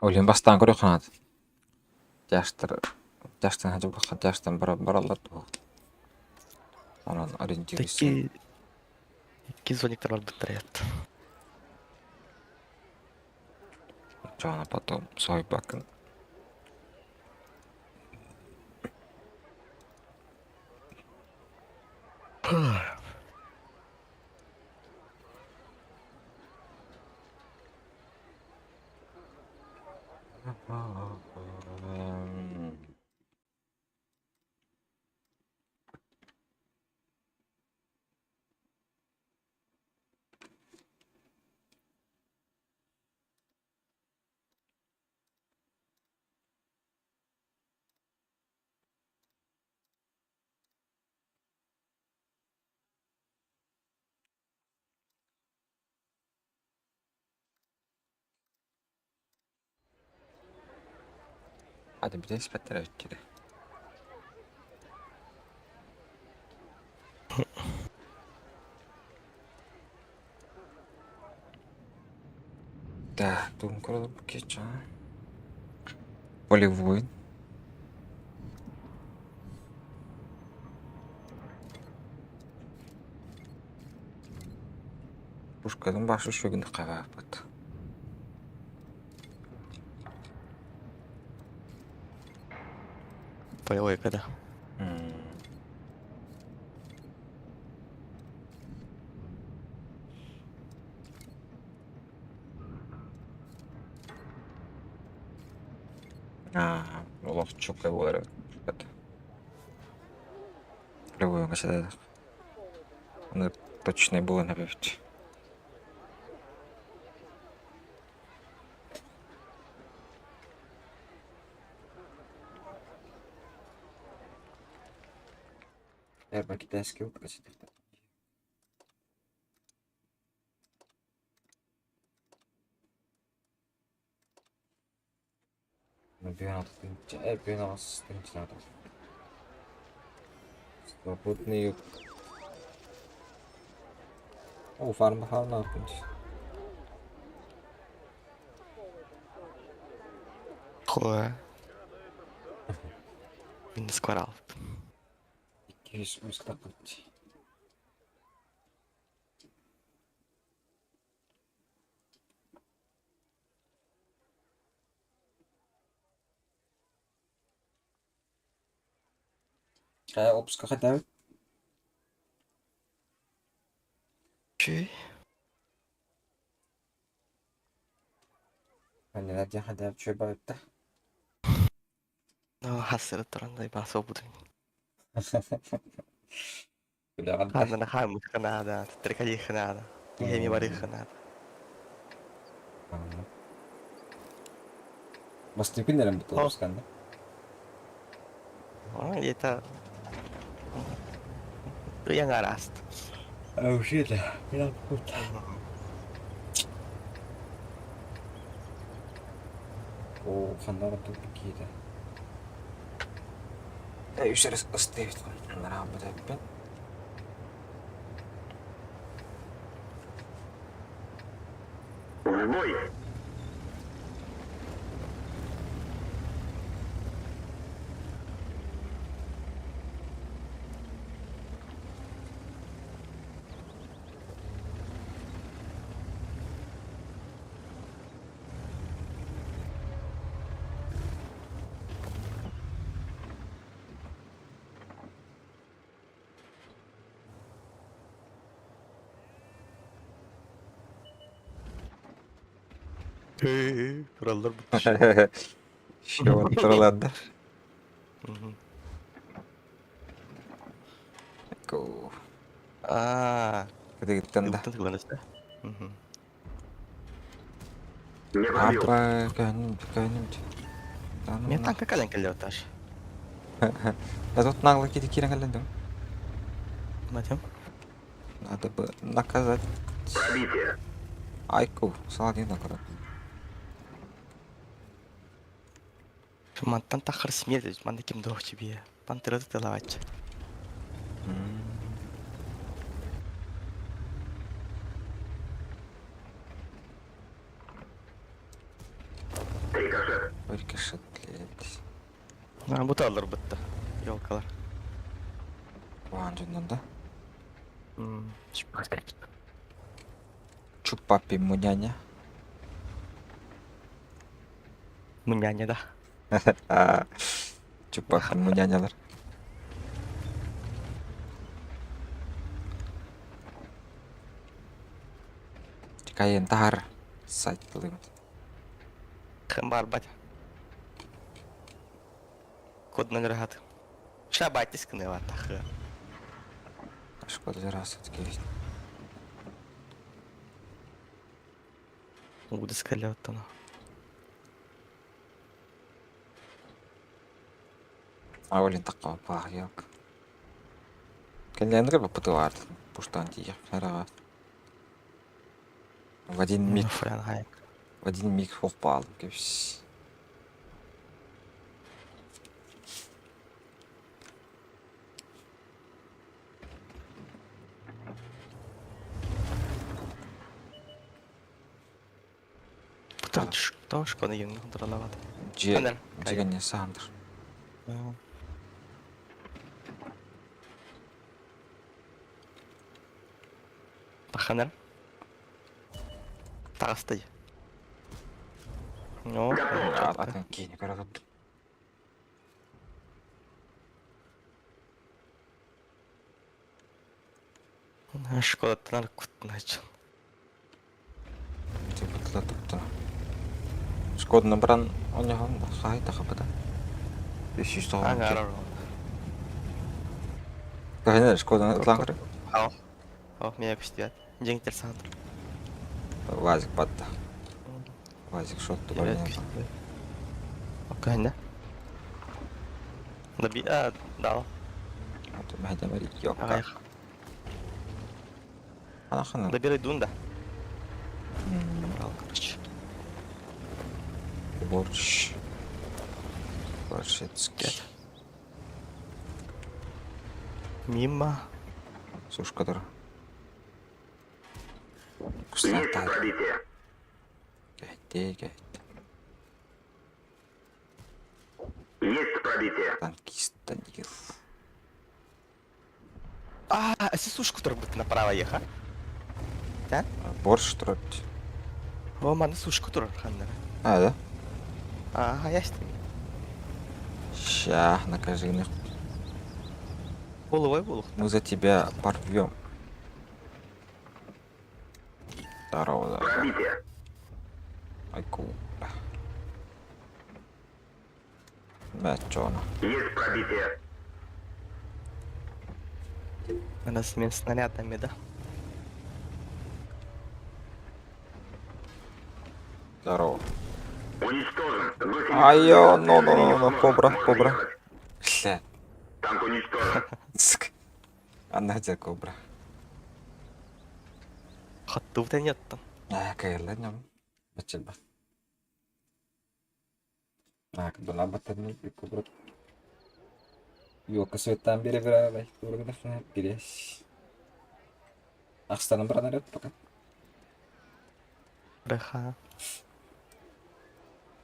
Ол иһин бастаан көрүөххэ наада. Тяжтар тяжтан сылдьыбатахха тяжтан бараллар дуо? Онон ориентируйся. Икки икки звонниктар барбыттар эт. Оччоҕуна потом соһуйбаккын. Hadi bir de испэттэр эбит Так, тугун көрөлөр Полевой. Пушкатын башы үчүгүн хабааппыт. Полевой когда? Аа, олох чуолкай буолар эбит. Полевойга сытар. Аны точнай буолан эбит. Эрба китайский выпросить. 1.6 1.6 тыһыынча Свободный юг. О, фарма фауна Хуа. Минус кварал. 200 таххыт. Хайа опуска хатаабыт? Чүй. Анньалар диэн хатаабыт үчүгэй баҕайыта. Ну, хассыры туран дайбаа суолбутун. Үлэҕэр да. Хааннана хааммыкка наада, төттөрү наада, киһи эмиэ барыахха наада. Бастакы күннэрим бу О, опусканда. это ыйаҥ араст. Вообще-то, я О, ханна барбыт киһитэ. Үс эрэ ыстыыбыт нараабыт эбиппин. В бой! Тураллар бу. Тураллар. Go. Аа, Кытыгыттан да. Ыттан тылланыста. Не пробил. Апа, көнүм, көнүм. Мен танка кэлэн кэллэ таш. Да тут нагло кири киирэн кэллин дуу? Матем. Надо бы наказать. Пробитие. Айку, Саладин аккурат. Мантан тахар смерть, манна ким дох тебе. Пантера тылавач. Рикошет. Рикошет, блядь. Бу талларбытта. Елкалар. Куһаҕан дьоннор да? Чуппаппи муняня. Муняня да. Чуппаппи мунянялар. Кайын таһар сайт тылыбыт. Кым барбат. Коднан рахат. Шабайтис кынева тахы. Шкода раз все-таки Удыскалеттана. А олин такого пахьяк. Кэллээннэрэ баппытылаар пуштаан тиийэх хараҕа. В один миг, в один миг упал. Кэбис. Тош кона юн контроловат. Дьиэ дьигэни саандыр. Таханар. Таҕыстай. Ну, Атын киини көрө Шкодаттан куттунач. Типа туттуна. Шкоданы баран оонньоһон хаай тахапыта. 390. Аңарар. Кахина Шкоданы ытлаан көрө. Ау. О, меня күстүят. Жеңтер саантыр. Вазик батта. Вазик шотту Привет, күстүят. Кахина. Наби а, дал. Йокка. Ана Добирай дунда. Набрал, короче. Борщ. Борщецкий. Мимо. Сушка тұр. Есть пробитие. Кәйтте, кәйтте. Есть пробитие. Танкист Даниил. А, а сушку турбут направо еха. Да? Борщ тұрады. О, маны сушку тур ханнара. А, да? Ага, ясно. Ща, накажи мне. Половой булух. Мы за тебя порвем. Здорово, здорово. Пробитие. Айку. Мячона. Есть пробитие. Надо смен снарядами, да? Здорово. Уничтожен. Айо, но, но, но, но, кобра, кобра. Бля. Танк уничтожен. Сука. Анна тебе кобра. Хатту нет там. А, кайла нем. Бачылба. Так, дона батарны кобра. Йока светтан бере бере бай. Береш. Ахстаным бранарет пока. Бреха.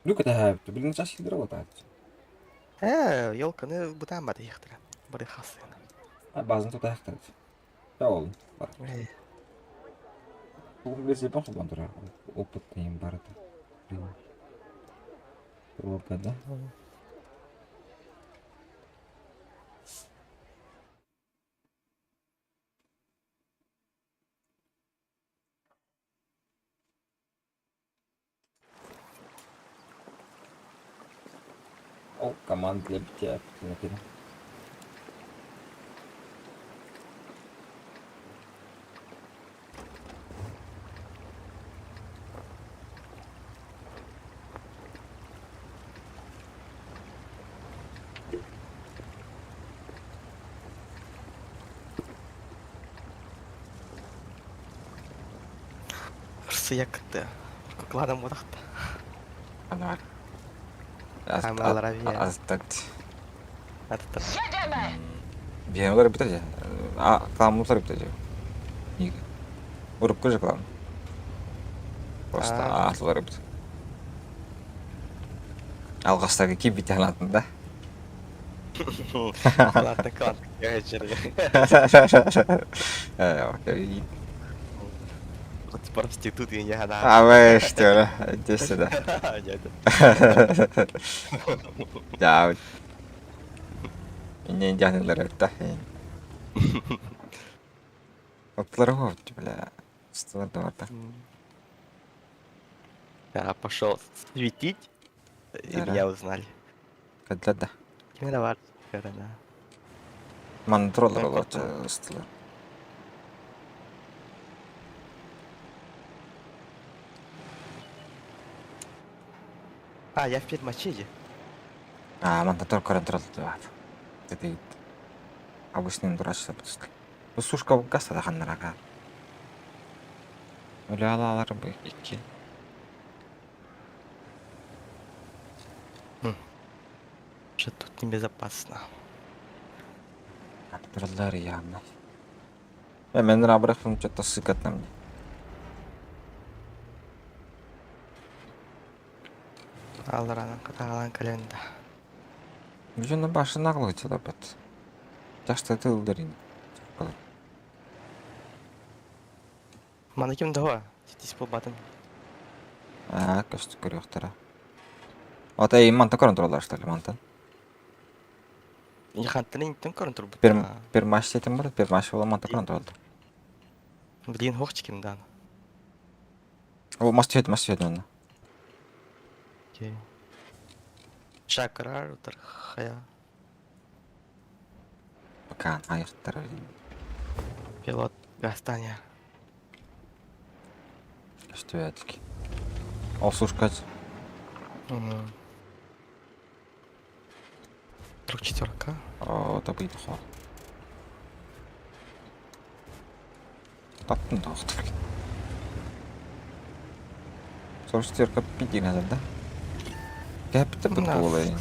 Люка та блин чаш хидро вот Э, елка, не бутан бат ехтра. Бреха сына. А базын тут ахтар. Да ол. Бар. Бу билсе пох бандыра. Опыт нем бар это. Опыт, да? О, команд для битья. Рсыякты. Кукладам бодахта. Анар. Амалар авиа. Астакт. Атта. Bien, олар битер А, кламы олар битер Ниге. Уруп көже клам. Просто А. а, олар битер. Алҕастарга киирбит санаатын да. Ладно, клан. Э, Вот проститут я не она. А вы что, иди сюда. Нет. Да. Иннин дьаһанылар эртэ. Оттулары хоһут, бля. Столар да барда. Я пошел светить, и Да. меня узнали. Кэллэ да. Ким да бар. Да. Манна тураллар олорчу ыстылар. А, я в пермачеде. А, манна тур көрөн тураллар Dedi обычный дурачься просто. Бу сушка гаса да ханнарага. Өлө алалар бу икки. Что тут небезопасно. Тураллар явно. Э, мен рабрахым что-то сыкат на мне. Алларанан катагалан календа. Бүтүн башын аглы бат. Жашта тылдырын. Мана ким дава? Титис болбатын. Аа, көстүк көрүөхтара. Ата эй, манта көрөн тураллар что ли, мантан. Хантын интен көрөн турбут. Пер пермаш этим бар, пермаш бола манта көрөн тураллар. Блин, хохч ким дан. О, мас түһэт, мас түһэт онно. Окей. Шакрар утар хая. Пока аяқтар. Пилот Гастания. Көстүбэтик. Ол сушкач. Друг четверка. О, табыйды хо. Таптым да охтыр. Сорстерка пиди назад, да? Кәпті бір Да. болайын.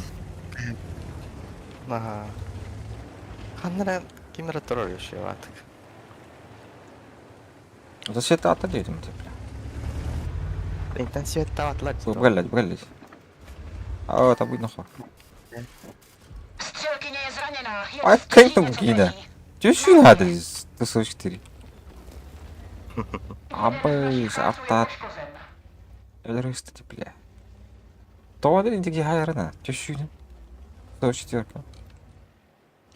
Ага. Ханнара кимера турар еще ватык. За свет ата дедим деп. Интен свет таватлар. Бгеллет, бгеллет. А, табыйды хо. Střelkyně je zraněná. Je Ай, vteřině, кайфом co гида. letí. Түшүн хады Т-44. Абы, артат. Poškozen. Өлөрөстө бля. Тоҕо диги хайрана, түшүн. 44.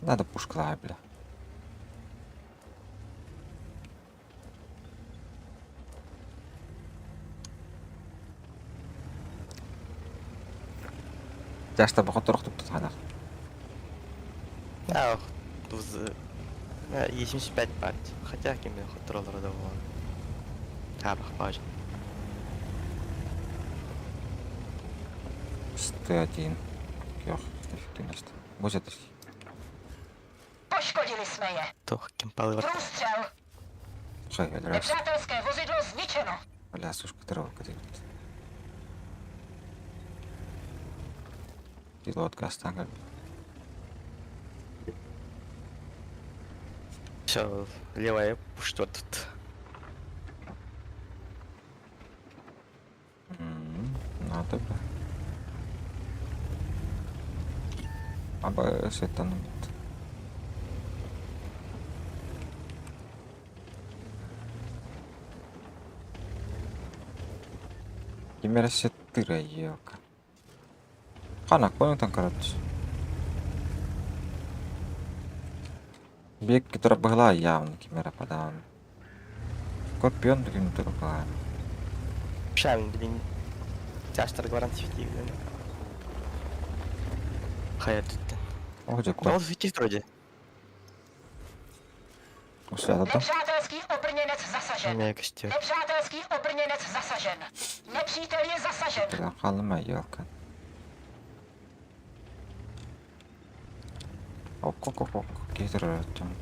Надо пушка бля. Жашта бохоторох туп тутханах. А, туз 75 бат. Хотя ким мен контроллер да болан. Табах баж. 101. Yok, эффективность. Будет. Poškodili jsme je. Тох ким палы вар. Průstřel. Хай, өлөрөс. Nepřátelské vozidlo zničeno. Бля, сушка трава кадет. Пилот Гастангер. Все, левая пушта тут. Надо бы. Аба сеттан. Кимера сеттыра елка. Хана, понял там, короче. Бек которая была явно кимера подаван. Скорпион таким была. Шамин, блин. Тяжтар гарантия блин. Хая тут. О, где Ну, светит вроде. Усвята. Nepřátelský obrněnec zasažen. Меня костер. Nepřátelský obrněnec zasažen. Nepřítel je zasažen. Халыма елка. Ок, ок, ок, ок, кетер там.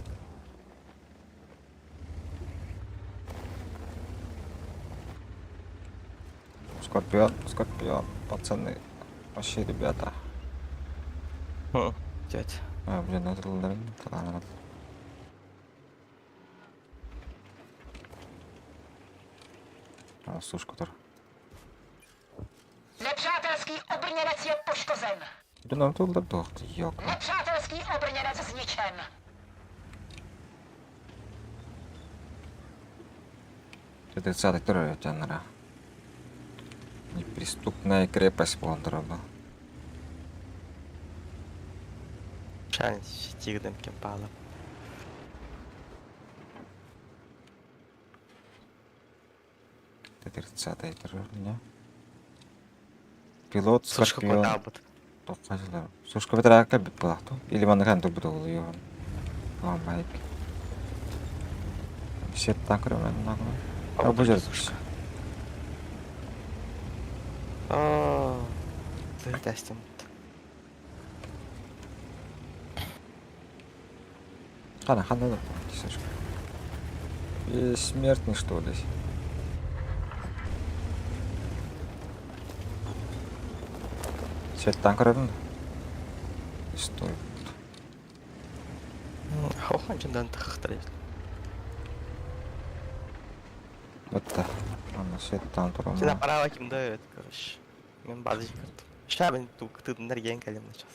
Скорпион, Скорпион, пацаны, вообще ребята. Дядь. А, блин, это ладно. А, сушку тоже. Nepřátelský Nepřátelský obrněnec je poškozen. Jdu nám to туох ёка. Nepřátelský obrněnec zničen. Тридцатый турар жанра. Неприступная крепость буолан турар Шанс тигдем кем пала. Тридцатый турар не? Пилот Сушка Скорпион. кутаабыт. Тоххасылар. Сушка бытараакка бит буолахту. Или маннык турбут уолуйуон. Туамайк. Сеттан көрөмөн нагы. А бу жер Сушка. Аа. Тестим. Хана хана да Сушка. Бессмертный что ли? Сеттан көрөмөн. Стой. Хохан жындан тахтар. Это. Ана сеттан Сюда турам. пора ким да короче. Мен базы кырдым. Шабын тук тыдындар ген калем сейчас.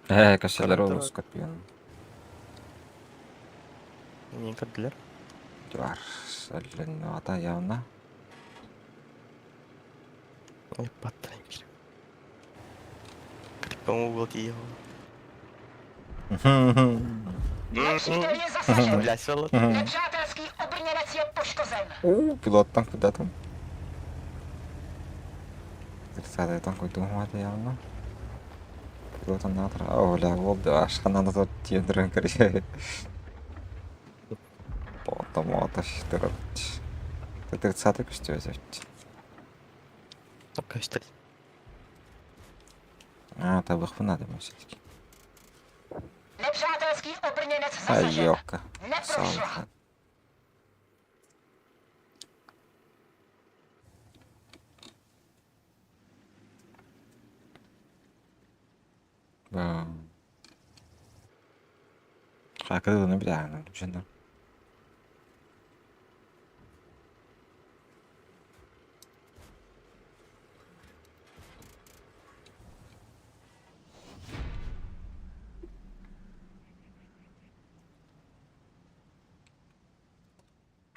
Э, каселер Көрүп ол Скорпион. Не кырдылар. Бар. Сәлен ата явно. Ой, паттырайм кир. Крипом угол тие. Nepřítel je zasažen. Бля, село. Nepřátelský obrněnec je poškozen. У, пилоттан куда там? Тридцатый танк уйдумать явно. Пилотан натра. О, бля, вот да, аж надо тут тендрен короче. Потом вот что Ты тридцатый костюм взять. Костель. А, табых надо ему все-таки. Nepřátelský obrněnec А, zasažen. ёлка. Neprošla. Салха. Да. Хакы не бля, ну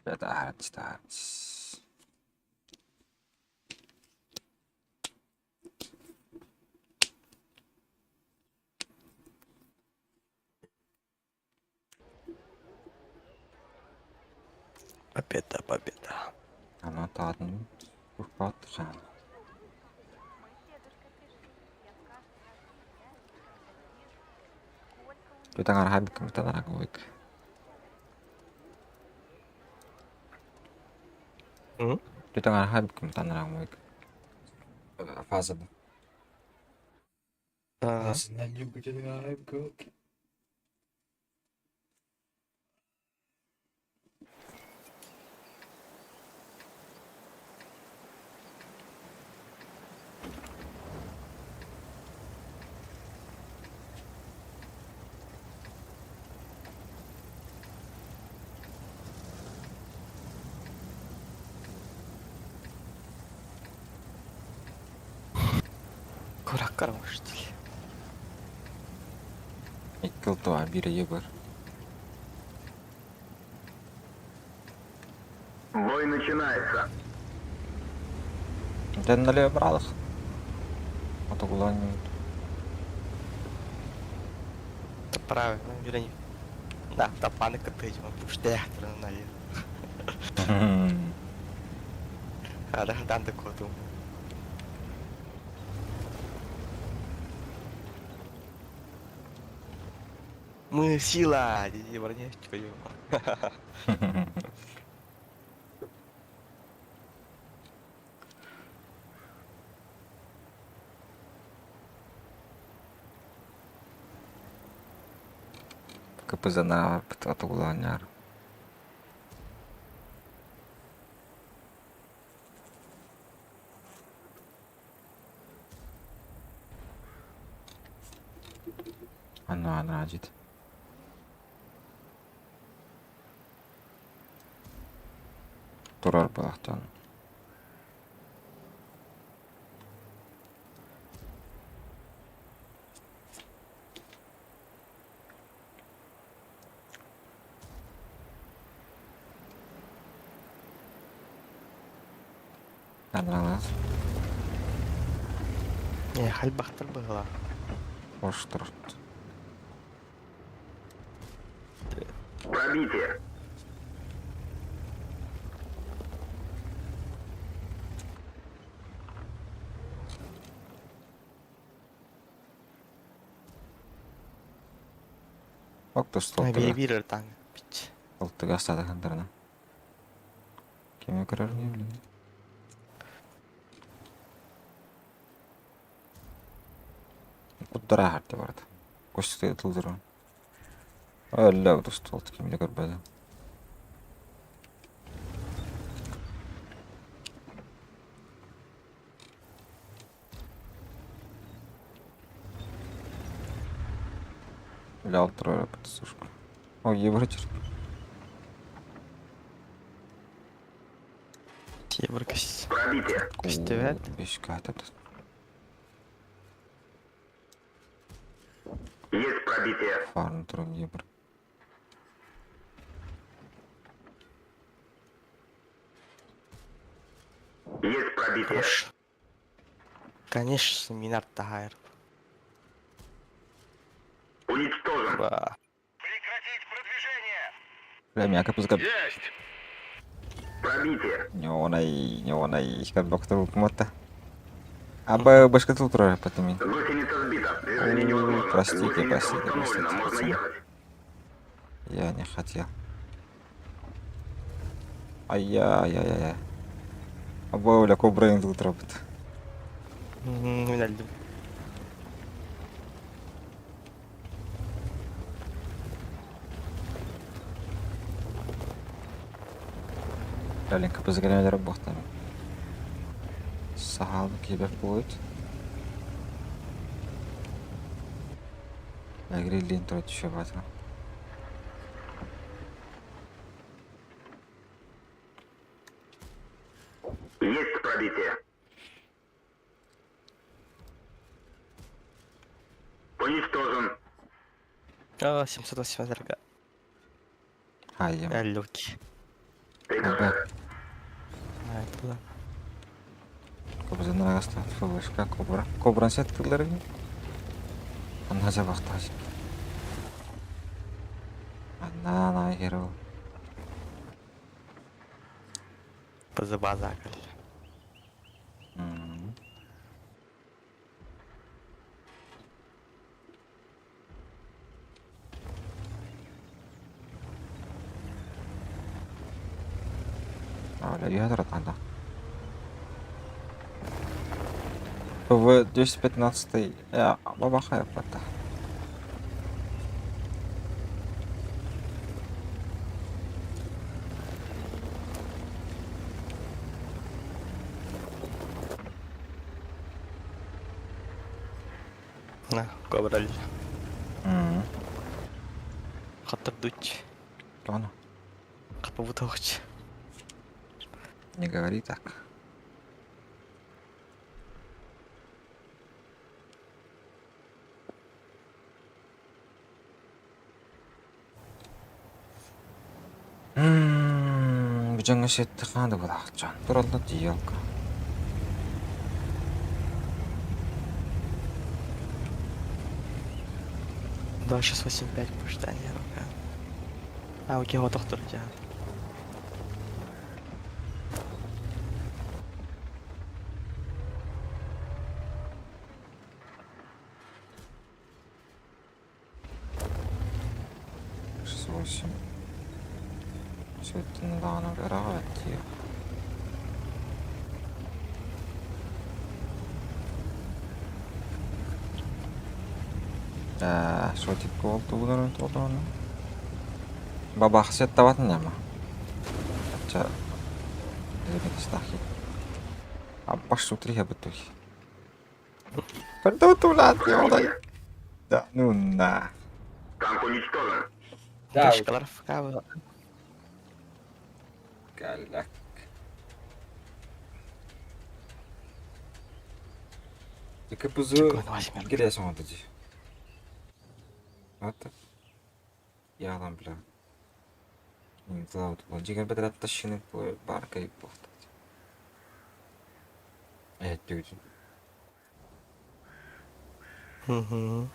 Это Победа, победа. Ана таатын урпат хан. Kita ngarah kita ngarah gue. Kita ngarah kita ngarah gue. Фаза. Ага. Кураккар может. Иккил туа бире ебір. Бой начинается. Дәннәле брадых. Атагулан. Правильно, вернее. Да, тапаны кытыч, он пуштехтер нале. А, да, дан такой думаю. Мы сила, диди бронешечка, ё. КПЗ на атагуланяр. Ана ана жит. Турар балахтан. Анралаас. Ээ, хайбахтар быһыылаах. Оштурт. Пробитие. Октос А, толтуга. биир ыртаҥ. Бич. Толтуга астаатахындарына. Кими көрөр не билин. Куттара харты барда. Көстү тылдырын. Өллө тустуолт кимне көрбөдүм. Бля, алтырар сушка. Ой, еврочер. Евро көс. Пробитие. Көстүбэт. Бешка атат. Есть пробитие. Фарн турун евро. Есть пробитие. Хорош. Конечно, минар тахайр. Уничтожен. Ба. Прекратить продвижение. Бля, мяка пузга. Есть. Пробитие. Нёнай, нёнай, как доктор Кумота. Аба башка тут турар потом. Гусеница сбита. Движение Ой, невозможно. простите, Гусеница простите, восстановлена. простите, Можно пацаны. ехать. Я не хотел. Ай-яй-яй-яй. Аба, бля, кобра тут работа. Мин өлдүм. Блин, КПЗ работа. Сахал кибер будет. Гриллин трот еще батра. Есть пробитие. Уничтожен. А, 780 рога. Ай, Люки. Ага. А, это да. КПЗ нагаста ФВшка кобра. Кобра сеттилер. Анна жабакташ. Анна на херо. Позабаза каль. А, бля, я анда. В 215 я бабаха плата. На, кобра. Хаттыр дуч. Ладно, Хатпабутович. не говори так. Бүжаңа сетті қанды бұлақ жан. Туралла диялка. Да, сейчас 8.5 пождание рука. А, окей, вот доктор, я. Шесть восемь. Все это недавно вероятно. Шотик болду бұлар толдыраны. Бабах сет табатын нема. Ача. Измет стахи. Аббаш утри хабытуй. Когда ты Да, ну на. Танк уничтожен. Да, Точкалар ФК. Калак. КПЗ Киря соңатыжы. Ата. Ялан бля. Жигер бедрат ташыны бар кайып бохта. Эһэттигитин. Угу.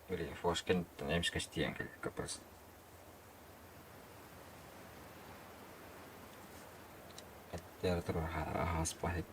Били Фошкинтан эмискэ тиийэн кэлбиккэ просто. Эттээр турар аһааспаһык.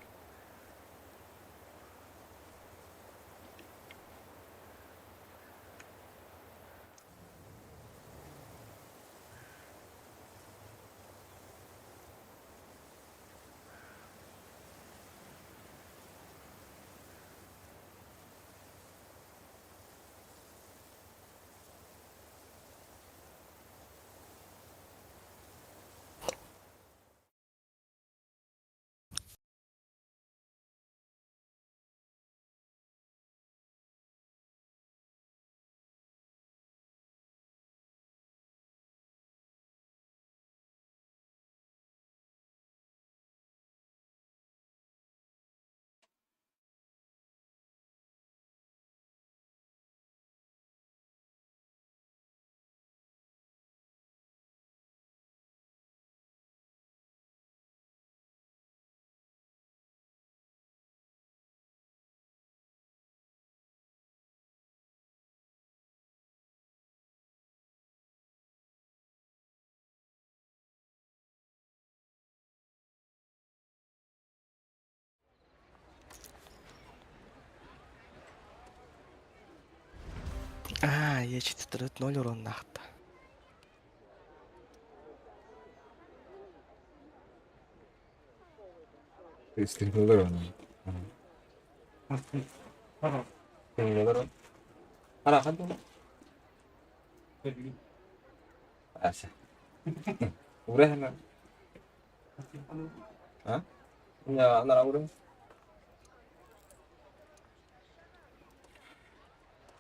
А, я 4-0 уроннаахта.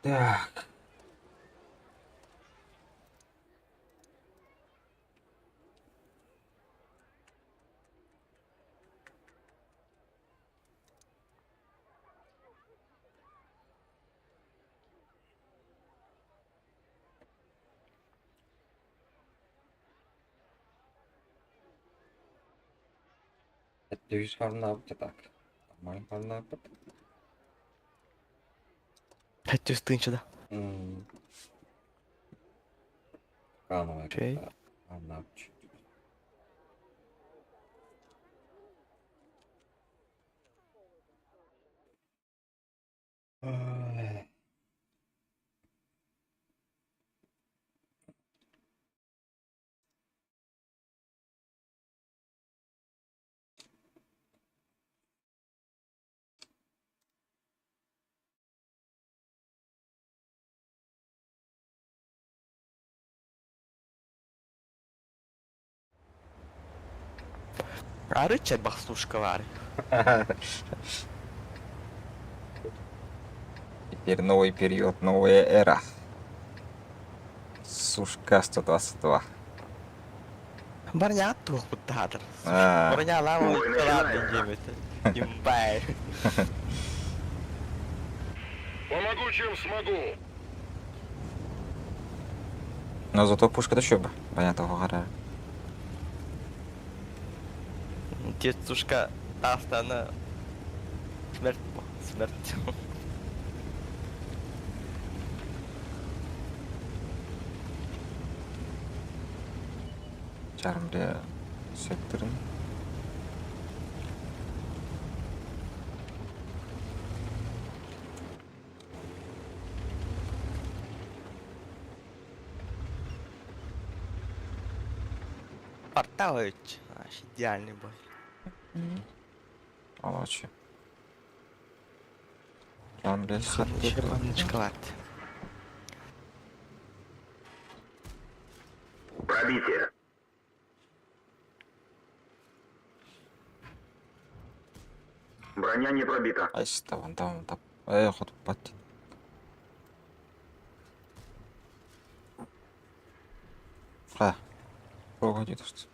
Так. Döviz farmına так. Нормально farmına 500 тысяч, да. Окей. Окей. Арыча бахсушка Теперь новый период, новая эра. Сушка 122. Барня туох буттаатыр. А. Барня лава Ой, начинается. Имбай. Помогу, чем смогу. Но зато пушка еще бы. Понятно, гора. Дедушка Астана. Смерть. Смерть. Чармре секторын. Порталыч. Аж идеальный бой. Молодцы. Чармре секторын. Пробитие. Броня не пробита. Айста, вон там, там. Эй, хоть пати. А, погоди, что.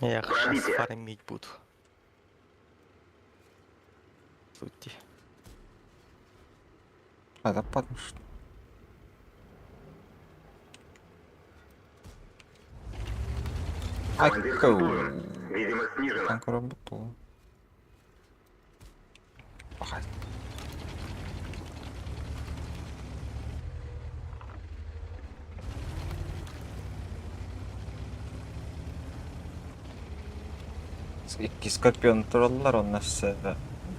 Я сейчас Пробитие. фармить буду. Сути. А, да падаешь. что. Командир Айкау. контужен. Видимость снижена. Танк работал. Пахай. Икки скорпион тураллар, онно өссө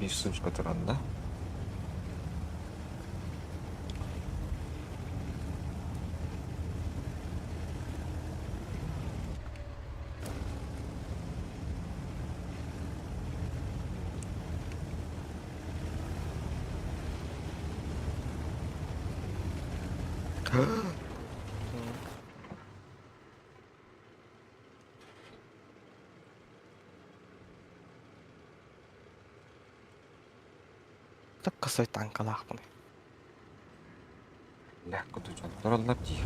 биир сушка туран да. Так косой танкалаахпын. Легко дьон тураллар дии.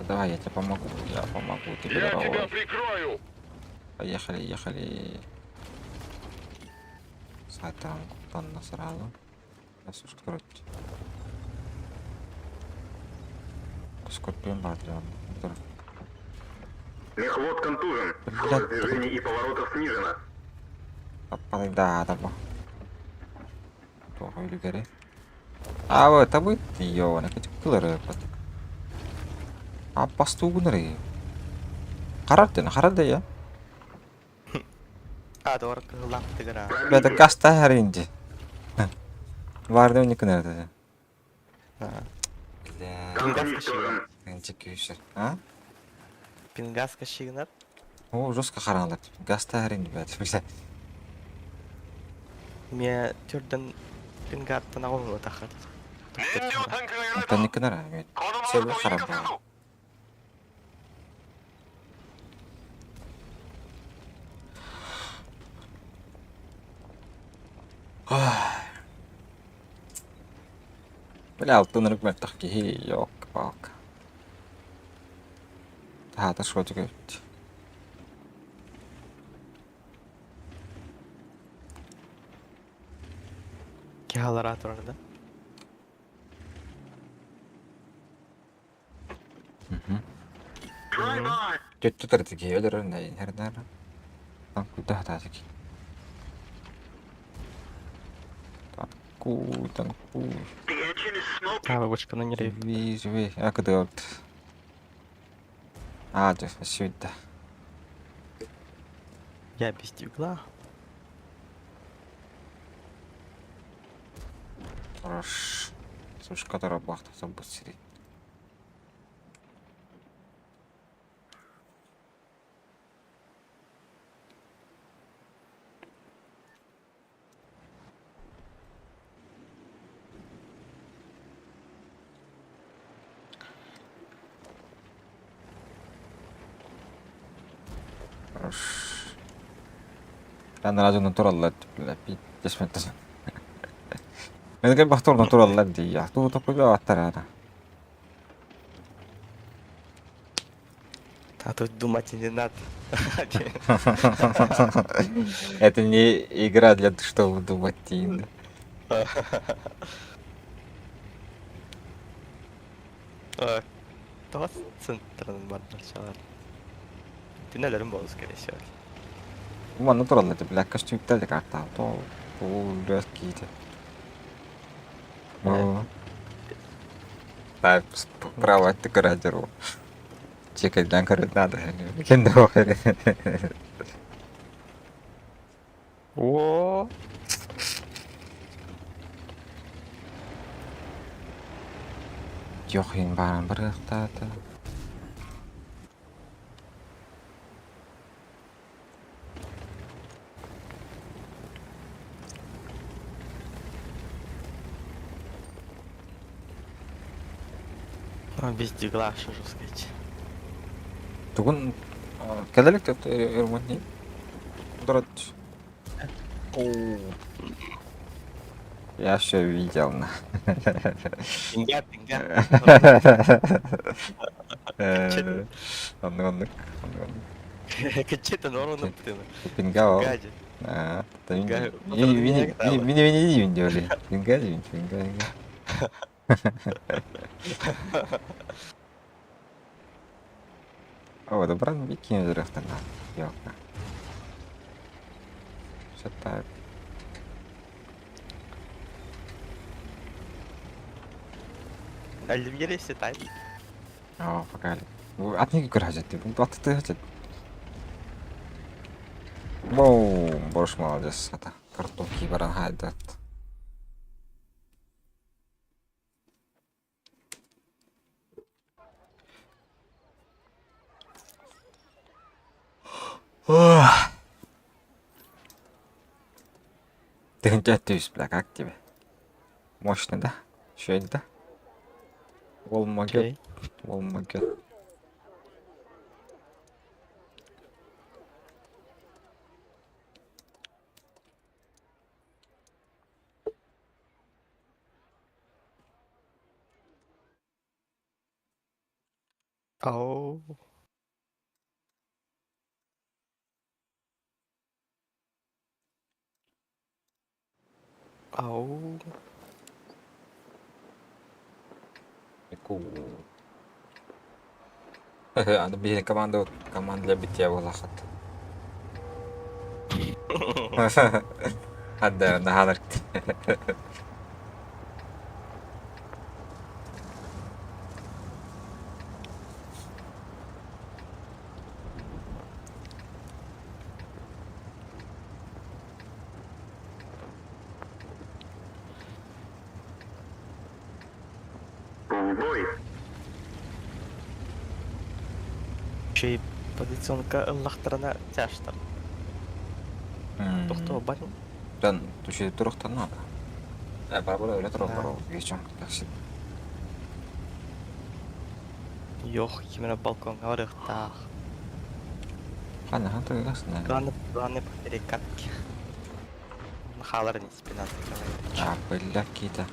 Давай, я тебе помогу, я помогу тебе, Я тебя дорогой. прикрою. Поехали, ехали. Сайтан, насрала. Я слушаю, короче. Скорпион баар Мехвод контужен. Скорость движений и поворотов снижена. Да, бу. Туох үлүгэри. А, табыт ёна, кылырыппыт. Аппастуугунары. Харар ден, харар да я. А, doğru кыһыллаахтыгар аа. Бэдэ Пробитие. гаста харинди. Варды уникунер. Аа. Бля, Танк Пингас уничтожен. күйсер. А? Пингас кашигынар. О, жестко хараалар. Гаста харинди бэт. Бля. Мия түрден пингаттан аҕуһула тахат. Таникунер. Себе хараба. Бля, алтын мөлтөх киһи ёк-пок. Таһаата шотик эбит. Киһалара турар да. Төттү тарты киһи өлөрөр нэр Танкуйда хатаатык. Танкуй, танкуй. Таба бочканы нерей. Живи, живи. А куда вот? А, то сюда. Я без дигла. Хорош. Слушай, которая бахта забыл сидеть. Хорош. أنا لازم натураллар бля пиздец Melkein bahtur naturallar дии. Tuu topu аттар А тут думать не надо. Это не игра для чтобы думать. Тин. Тоҕус центрын бардар чалар. Тинелерин болус керек Ума натураллар бля костюмтер карта. То то киите. Ну. Так, право ты радио. Чекать дан надо. Кендо. О, Йохин баран барахтата. А, без дигла что же сказать. Тугун кэлэлик эрмонни. Дурат. Я все видел на. Пинга, пинга. Оннук, оннук, оннук. Кыччета норона путина. Пингао. Гади. А, Га- Мини мини мини диоли. Пинга пинга пинга. О, добран бикини дурахтана. Ёлка. Что-то Оливье сетай. Оо, пока. Атники көр хажат. Баттыты хажат. Боу, борш молодец. Ата, картофки баран хайдат. Тыһынча түс, бля, как тебе? Мощно, да? Еще да? Ол могет, ол могет. Ау. Ау. Аны биһиги команда команда для битья буолахат. Хадда наһаалар. В бой. Чей позиционка ыллахтарына тяжтар. Тохтоо бар. Тан түшө турухтан надо. Барбара өлө турар барбара вечером такси. Йох, кимера балконга барыхтаах. Хана ханта гасна. Главное, главное перекатки. Халар не спина А, бля, какие-то.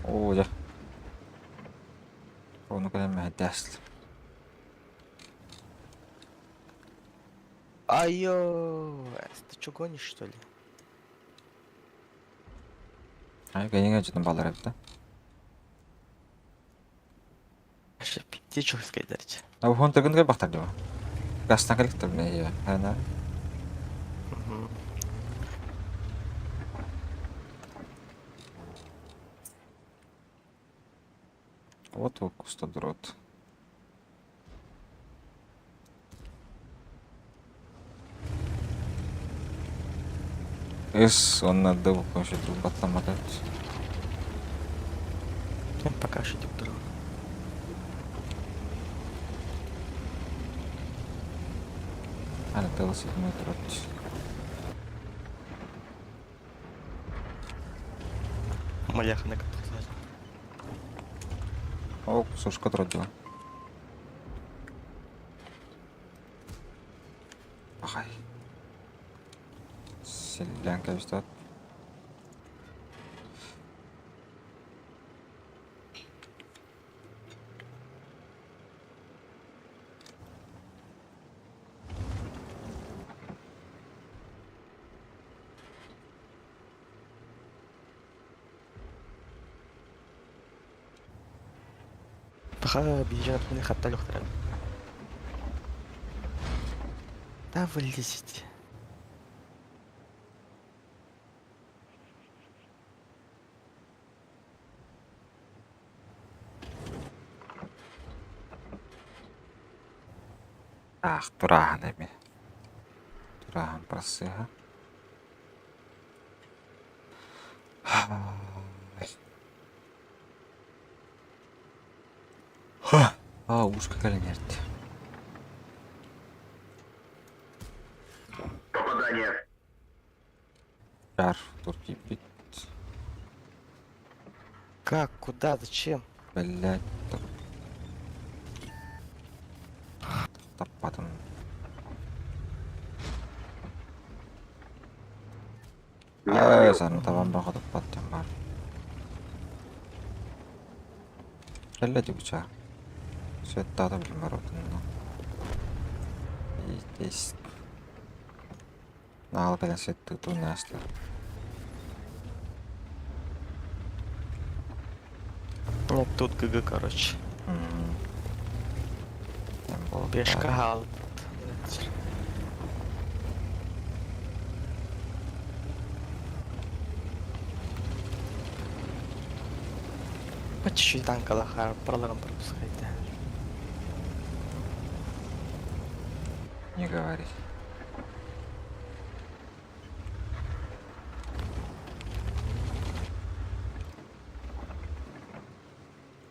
О, да. О, ну когда мы даст. Айо, ты чё гонишь, что ли? Ай, генеге жутун балдар эбит да. Вообще, пиздец, сказать. А бу хонтер гынга бактар дима. Гастан коллектор мне я. Хана. Вот вот кустодрот. Эс, он надо кончить баттаматат. Пока что тип друг. Ана тылсы метрот. Маляха на которую. О, сушка трудила. Ахай. Селянка бистат. Пока бежит мне хатта лёхтара. Да вылезите. Ах, турахан эми. Турахан просыха. А, ушка калинерт. Попадание. Жар, турки бит. Как? Куда? Зачем? Блять. Таппатым. Не Ай, саны табан баға таппаттым бар. Кэллэ дибуча. Светтаата билим бар отунна. Есть. Наал кэлэн сөттүү наастар. Нет, тут ГГ, короче. Пешка хаалбыт. По чуть-чуть танкалахар параларым пропускайте. Не говори.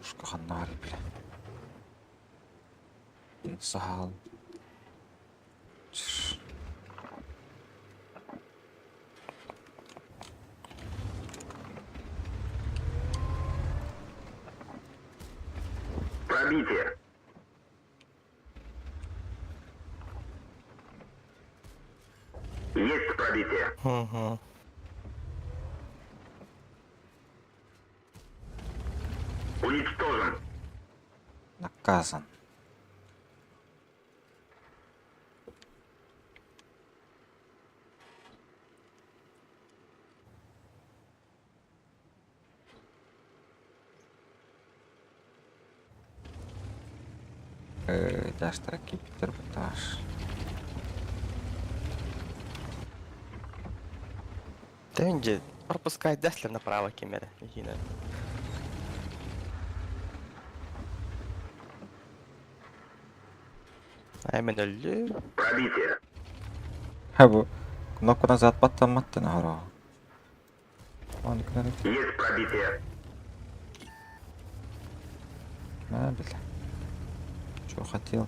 Ушка ханнаары бля. Сахал. Пробитие. Есть пробитие. Угу. Уничтожен. Наказан. Дастара кипитер буташ. Тэнди пропускает Деслер направо кемере. Ехина. Аймен өллү. Пробитие. Ха бу кнопкадан зат баттамматтын хоро. Оны кнопка Есть пробитие. А, бля. Чего хотел?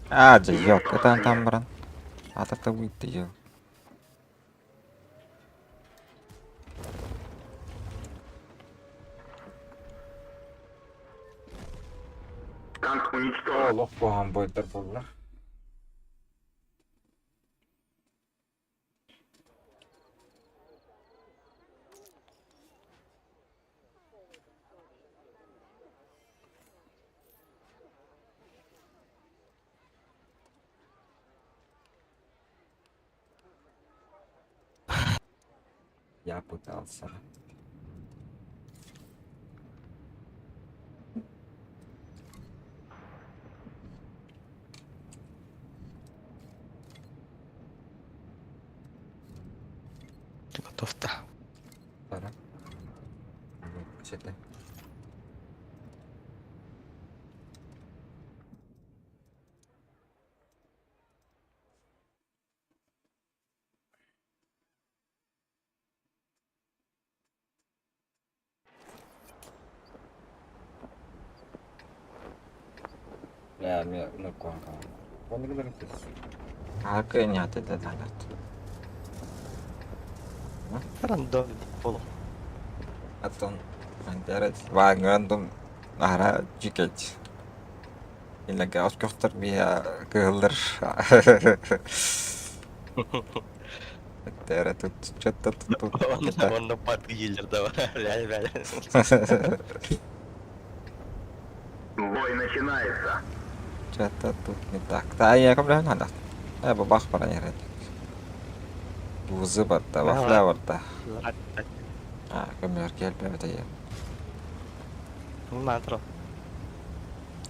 А, да ёк, это там, брат. А так-то выйти, ё. Танк уничтожен. Олох куһаҕан буойдар буолла. Я пытался. Готов-то. Пора. Читай. Бля, мен Рандом болу. Аттон рандом ара жикет. Илага оскохтор бия кыһыллар. Тера тут что-то тут. Онно пат гиллер да бар. Реально, реально. Бой начинается. Что-то тут не так. Да, я ком надо. Э, бабах пара не Бузы барда, вафля барда. А, көмөр келбе бите. Натро.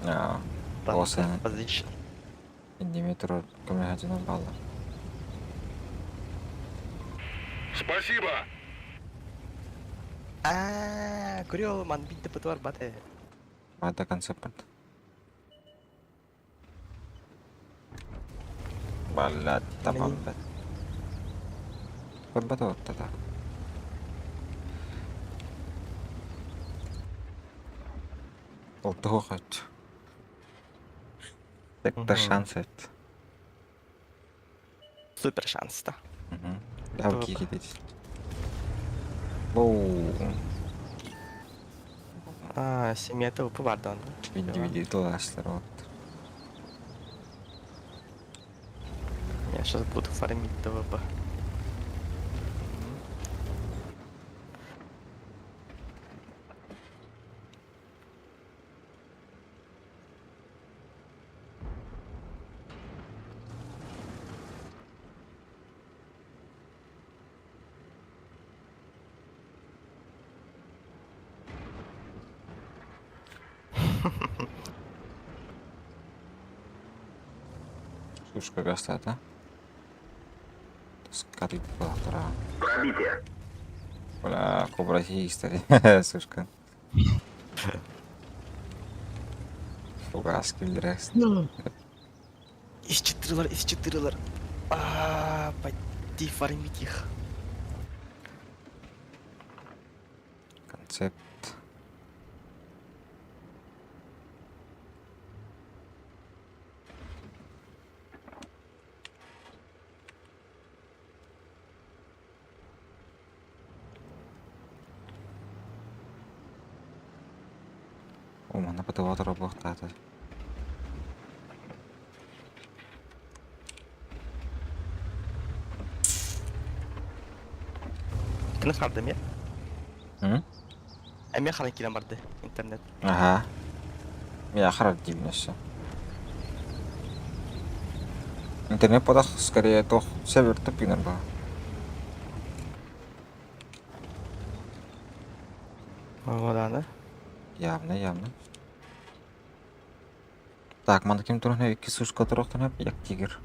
А, Осын. Position. Индеме турар көмөр хажынан баллар. Спасибо. А, көрөөл ман бинте бут бар бат. Бата концепт барда. Балла тамам бат. Көрбөт оттата. Олтугу хочу. Сектор шанс это. Супер шанс та. Да, кири дейт. Боу. А, семьята УП бар да онно. Индивидуал тыллааччылар буолбуттар. Я сейчас буду фармить ТВП. Сушка гастата. Скорит буолтара. Пробитие. Бля, кобра кстати. Сушка. Фугас киллэрэ. Из четырылар, из четырылар. А, пойди фармить их. Концепт. О, манна ПТО буохтаата. Кини харды эмиэ? М? Эмиэ ханан киирэн барды интернет. Аха. Миэхэ диибин өссө. Интернет подах скорее туох сервер тупинар баа. Дааны. Явно, явно. Так, манна ким туран икки сушка туруохтан як тигр.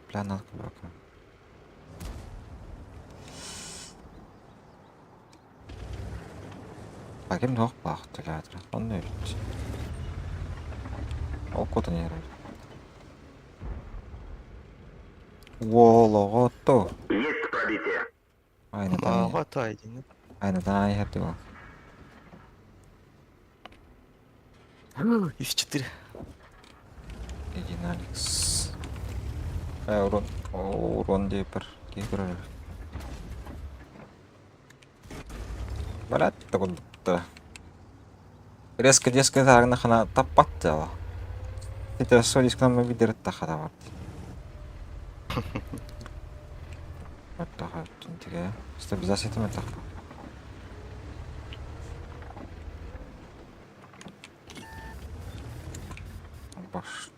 Бля, надо кубака. А ким туох баах төлөөтөр. Онно эбит. Ол кутун иһэр. Уолоҕото. Есть пробитие. Айнатан Ого, айдин. айнатан иһэр дии. Из четыре. Единаликс. Э, урон. О, урон диэпэр. Киһи көрөр. Блядь, такой Резко резко таарына таппат дьала. Ити солискынан видер тахара бар. Тиге. Стабилизация тах. Баш.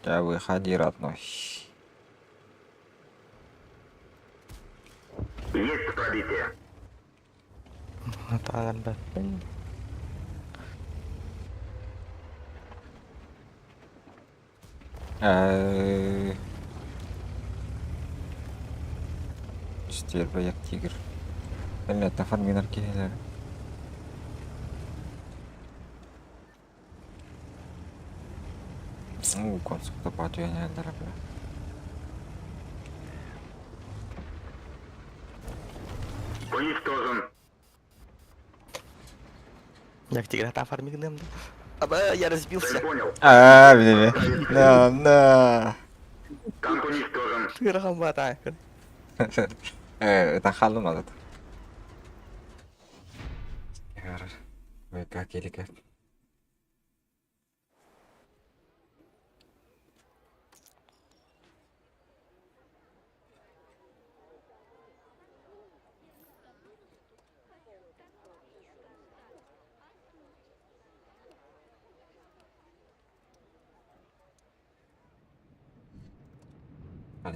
Да выходи, родной. Есть пробитие. Натан бэппин. Стерва як тигр. Блядь, фарминер киһилэр. Уу, концепта бля. Уничтожен. Як тигр там фармигным. Аба, я разбился. Цель понял. Аа, биле. На, на. Танк уничтожен. Тыгырхан бата. Э, это халым надо. ВК келика.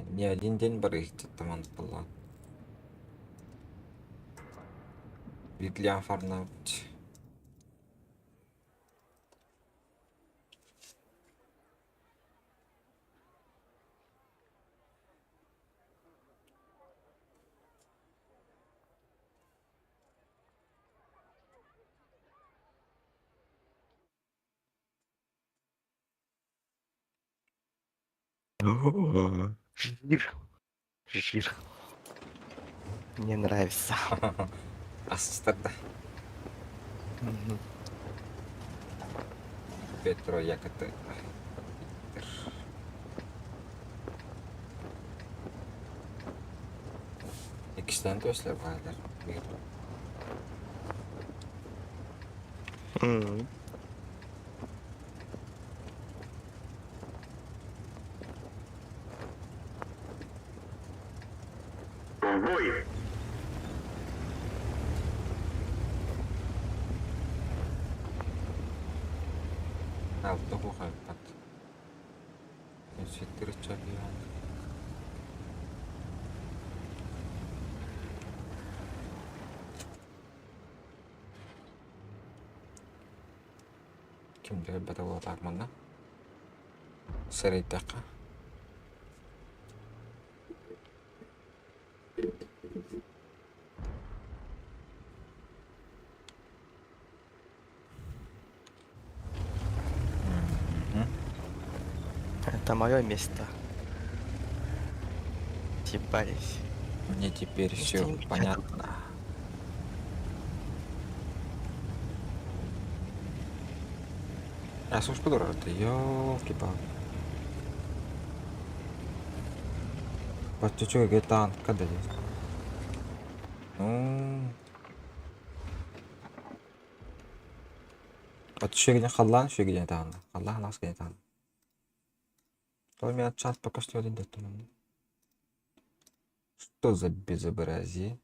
Не один день барыхтаман была. Библия фарнаут. Жир. Жир. Мне нравится. Астарда. Петро Якаты. Сен төслөр баайдар. В бой! Алта кухайпат. Ситтириччалиан. Ким да өлбөтө буолуохтаах манна. Сэрэйдэххэ. Это мое место. Съебались. Мне теперь Если все не понятно. А слушай, ты ёлки-палки. Бачча танка да есть. Ну. Бачча халлаан шүгүнэ таанна. Халлаан лас гэнэ таанна. То меня чат пока что один даттым. Что за безобразие?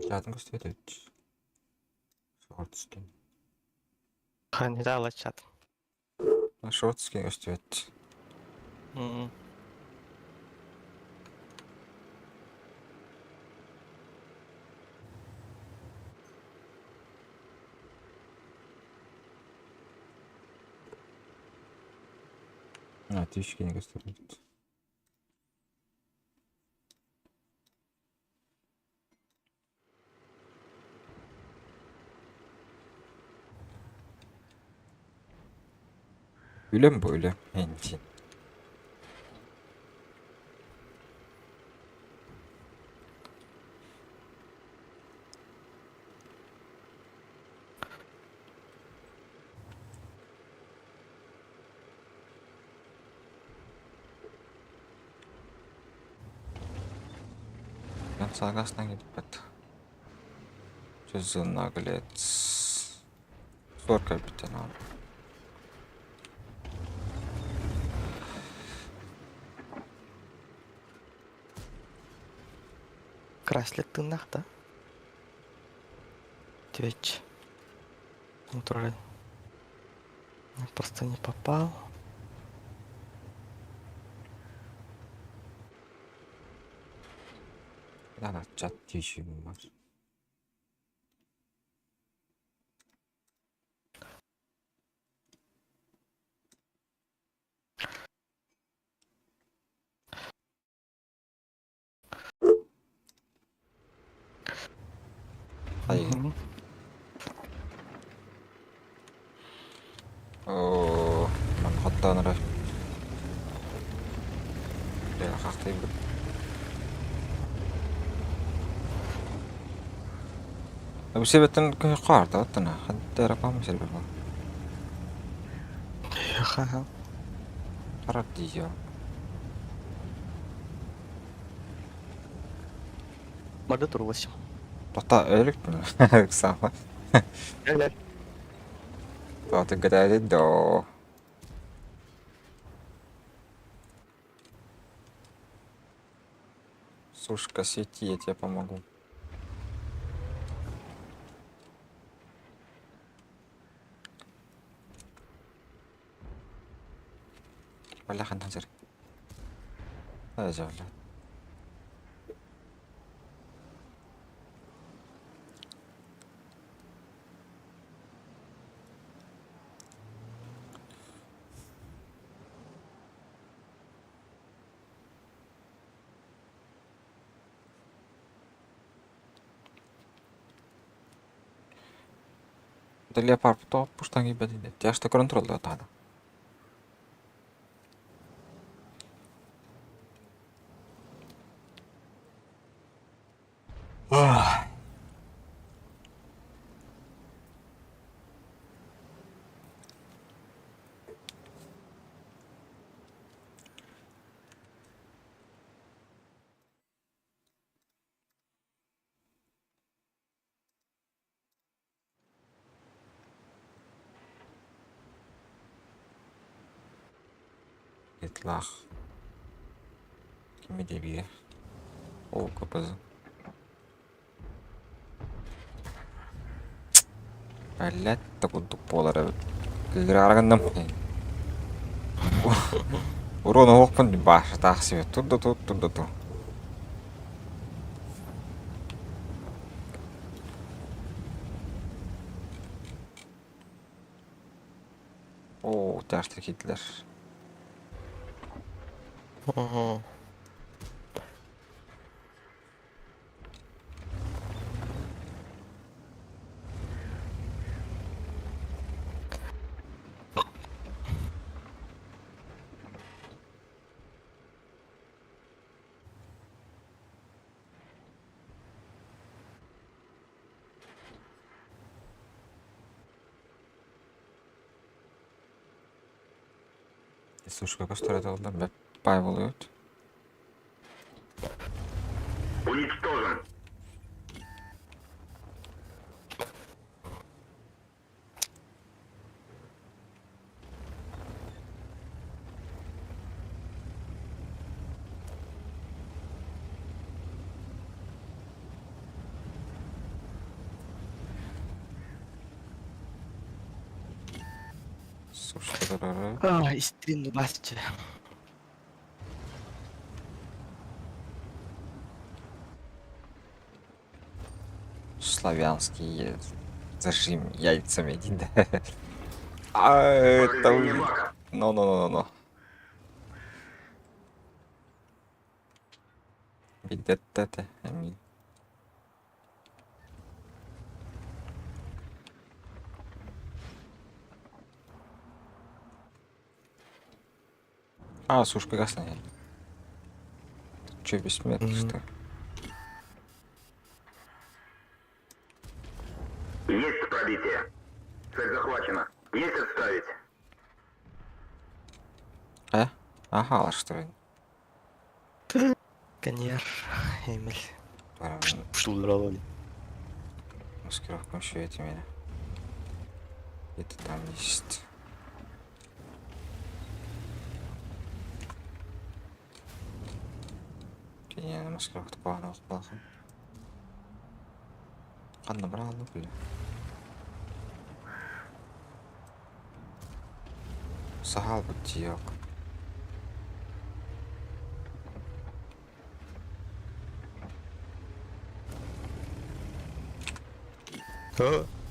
Чатын көстөт. Short skin. Не дала чат. Short skin көстөт. А, тишкини көстөт. Үлем бу үлем. Энчин. Ben согласна gidip Что за наглец? Сор капитана. Краслет тыннах, да? Твич. Он Я просто не попал. Да, чат тише бар. Ай. Оо, ман хоттоонор. Хахтайбыт. Себеттен каарта оттана. Хаттара пам сербе. Ха-ха. Харат дийо. Марды туруласым. Тота өлүктүн. Сама. Тоты гради до. Сушка, свети, я тебе помогу. Бля, хантан сер. Для пар то пуштанги бедине. Тяжто контроль тада. Атлах. Кими диэбигэ? О, КПЗ. Блядь, да курдук буолар эбит. Кыыһыраары гынным. Урон оһохпун баашатаах себе тур да тур, тур да тур. Оо, тяжко киирдилэр. Угу. Слушай, көстөр этэ бэт пай буолуйут. Уничтожен. Слушай, А, истрин басчы. Славянский зажим яйцами один, да? А, это... Повреждение бака. Ну-ну-ну-ну. Бидеттете, эми. А, сушка красная. Ты чё, бессмертный, Мгм. что ли? Есть пробитие. Цель захвачена. Есть отставить. А? Ага, что ли? Коньяр, Эмиль. Пора Пштулролли. маскировку еще эти меня. Где-то там есть. Не, маскировка такого плохо. Ханна брала, бля. Сахал бутиок.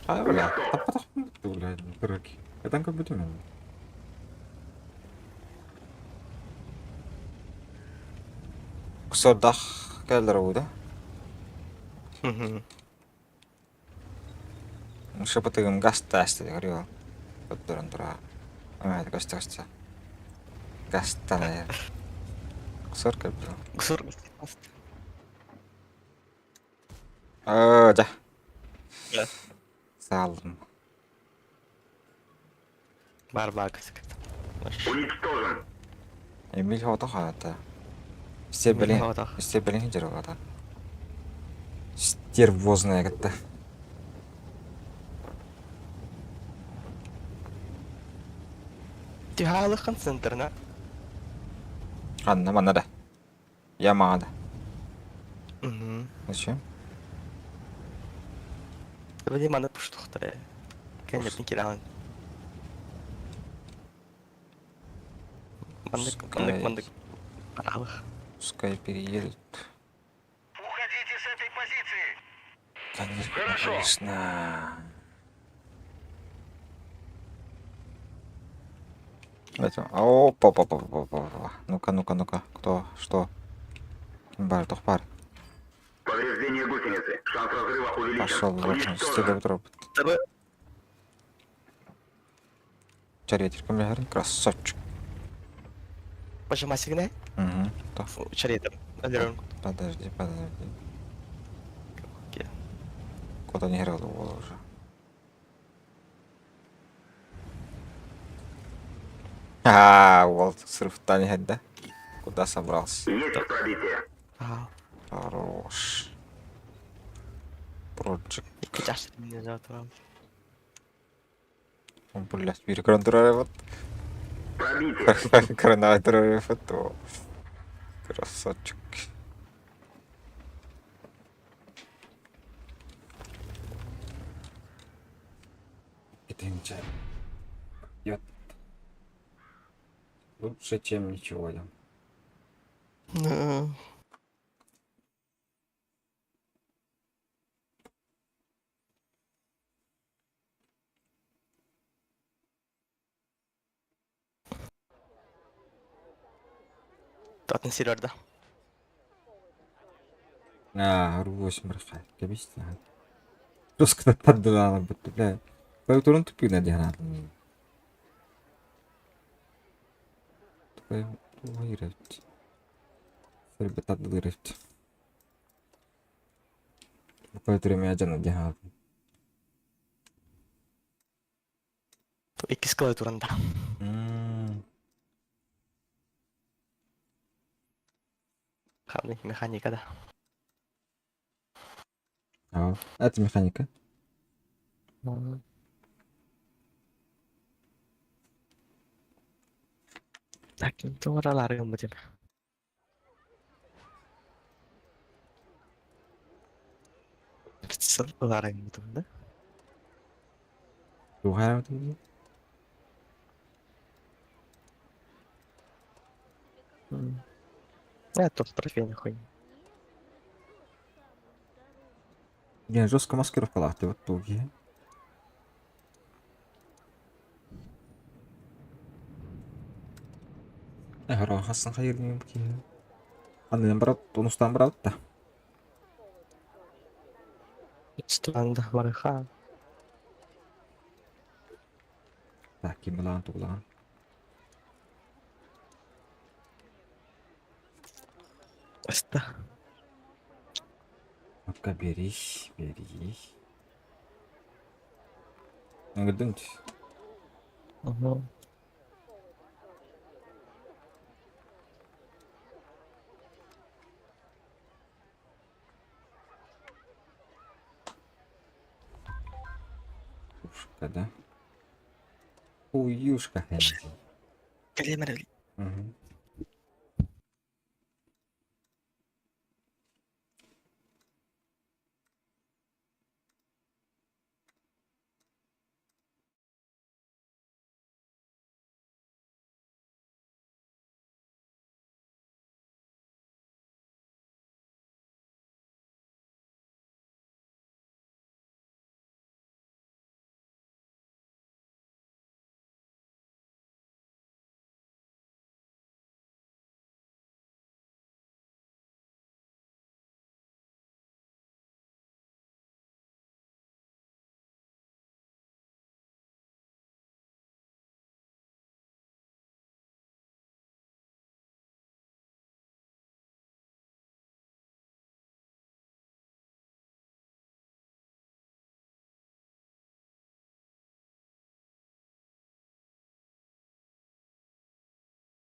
А, бля, бля, дураки. Это как будто меня. Кусордах кэллэр уу да? Шепотыгым гастаасты говорил. Көрдөрөн тура. Ама көстө көстө. Гастана. Кусор кэлбит. Кусор. Аа, жа. Да. Салым. Бар бар кысык. Уничтожен. Эмиль хоото хаата. Стербелин. Хоотох. Стербелин жер Стервозная кытта. Тихалыхан центрна. Ханна манна да. Ямада. Угу. Зачем? Вроде маны пуштухтары. Конечно, киралын. Мандык, мандык, мандык. Аралых. Пускай переедут. Уходите с этой позиции. Конечно, Хорошо. конечно. Давайте. Опа, опа, опа, опа, опа, опа. Ну-ка, ну-ка, ну-ка. Кто? Что? Ким бар, туох баар. Повреждение гусеницы. Шанс разрыва увеличен. Пошел в Уничтожен. Второй. Чаретер кем Красавчик. Пожимай сигнал. Угу. То. Чаретер. Алерон. Подожди, подожди. Окей. Куда не играл уже. А, вот срыв да? Куда собрался? Есть пробитие. Ага. Хорош. Проджик. Жаш меня зовут. Блять, перекрон вот. Пробитие. Коронавирус фото. Красавчик. Итинчэ. Я лучше, чем ничего. Я. Атын сир барда. Аа, 8 барахай. Кэбис Туската тардылаан бля. Клавиатурун туппуна диһанаатын. Тупай туһайрат. Сэрбэ тардылырат. Клавиатура мэ дьана диһанаатын. Иккис клавиатуран да. Ханы механика да. А, это механика. Так, туоралары гыммытым. Сыллары гыммытым да. Туһайрат. Я тут трофейный хуйня. Я жестко маскировкалаах вот туги. Эһоро хассан хайырдым киһи. Аннынан барат, тонустан барат да. Станда барыха. Так, ким булаан тугулаан. Аста. Ну-ка, бери, бери. Ыҥырдыҥ Угу. Пушка, да? Уюшка хэнзи. Кэлиэмэр Угу.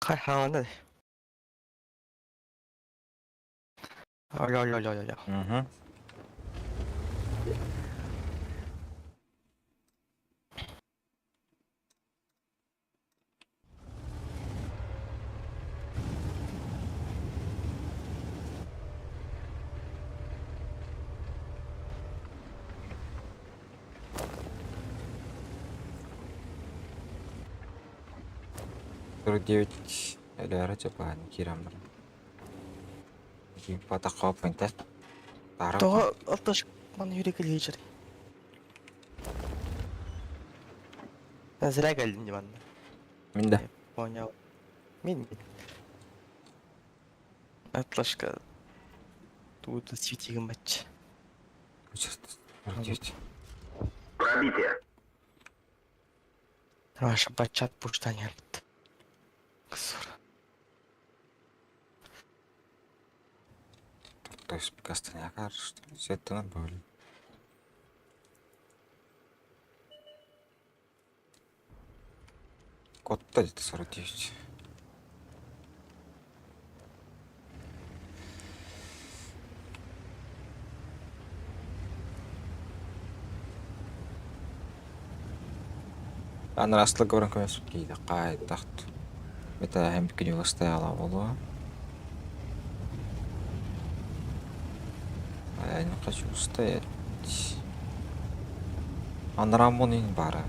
Хайхаана. Ой-ой-ой-ой-ой. Угу. 49 элээрэ чапаан киирэн баран. Патахха пынта. Тара. Тоҕо алташ маны yürek илиичер. Зря кэллим дии манна. Мин да. Понял. Мин. Атлашка. Тут светигин матч. 49. Пробитие. Ваша бачат пуштан ялбыт. Ксур. То есть кастанякар, что ли? Все это нормально. Кот где-то 49. Ана аслы көрөн көмөс кийде кайтакт. Бэтээһин күнүгэ стояла буолуо. А я не хочу стоять. Анараа мун баара.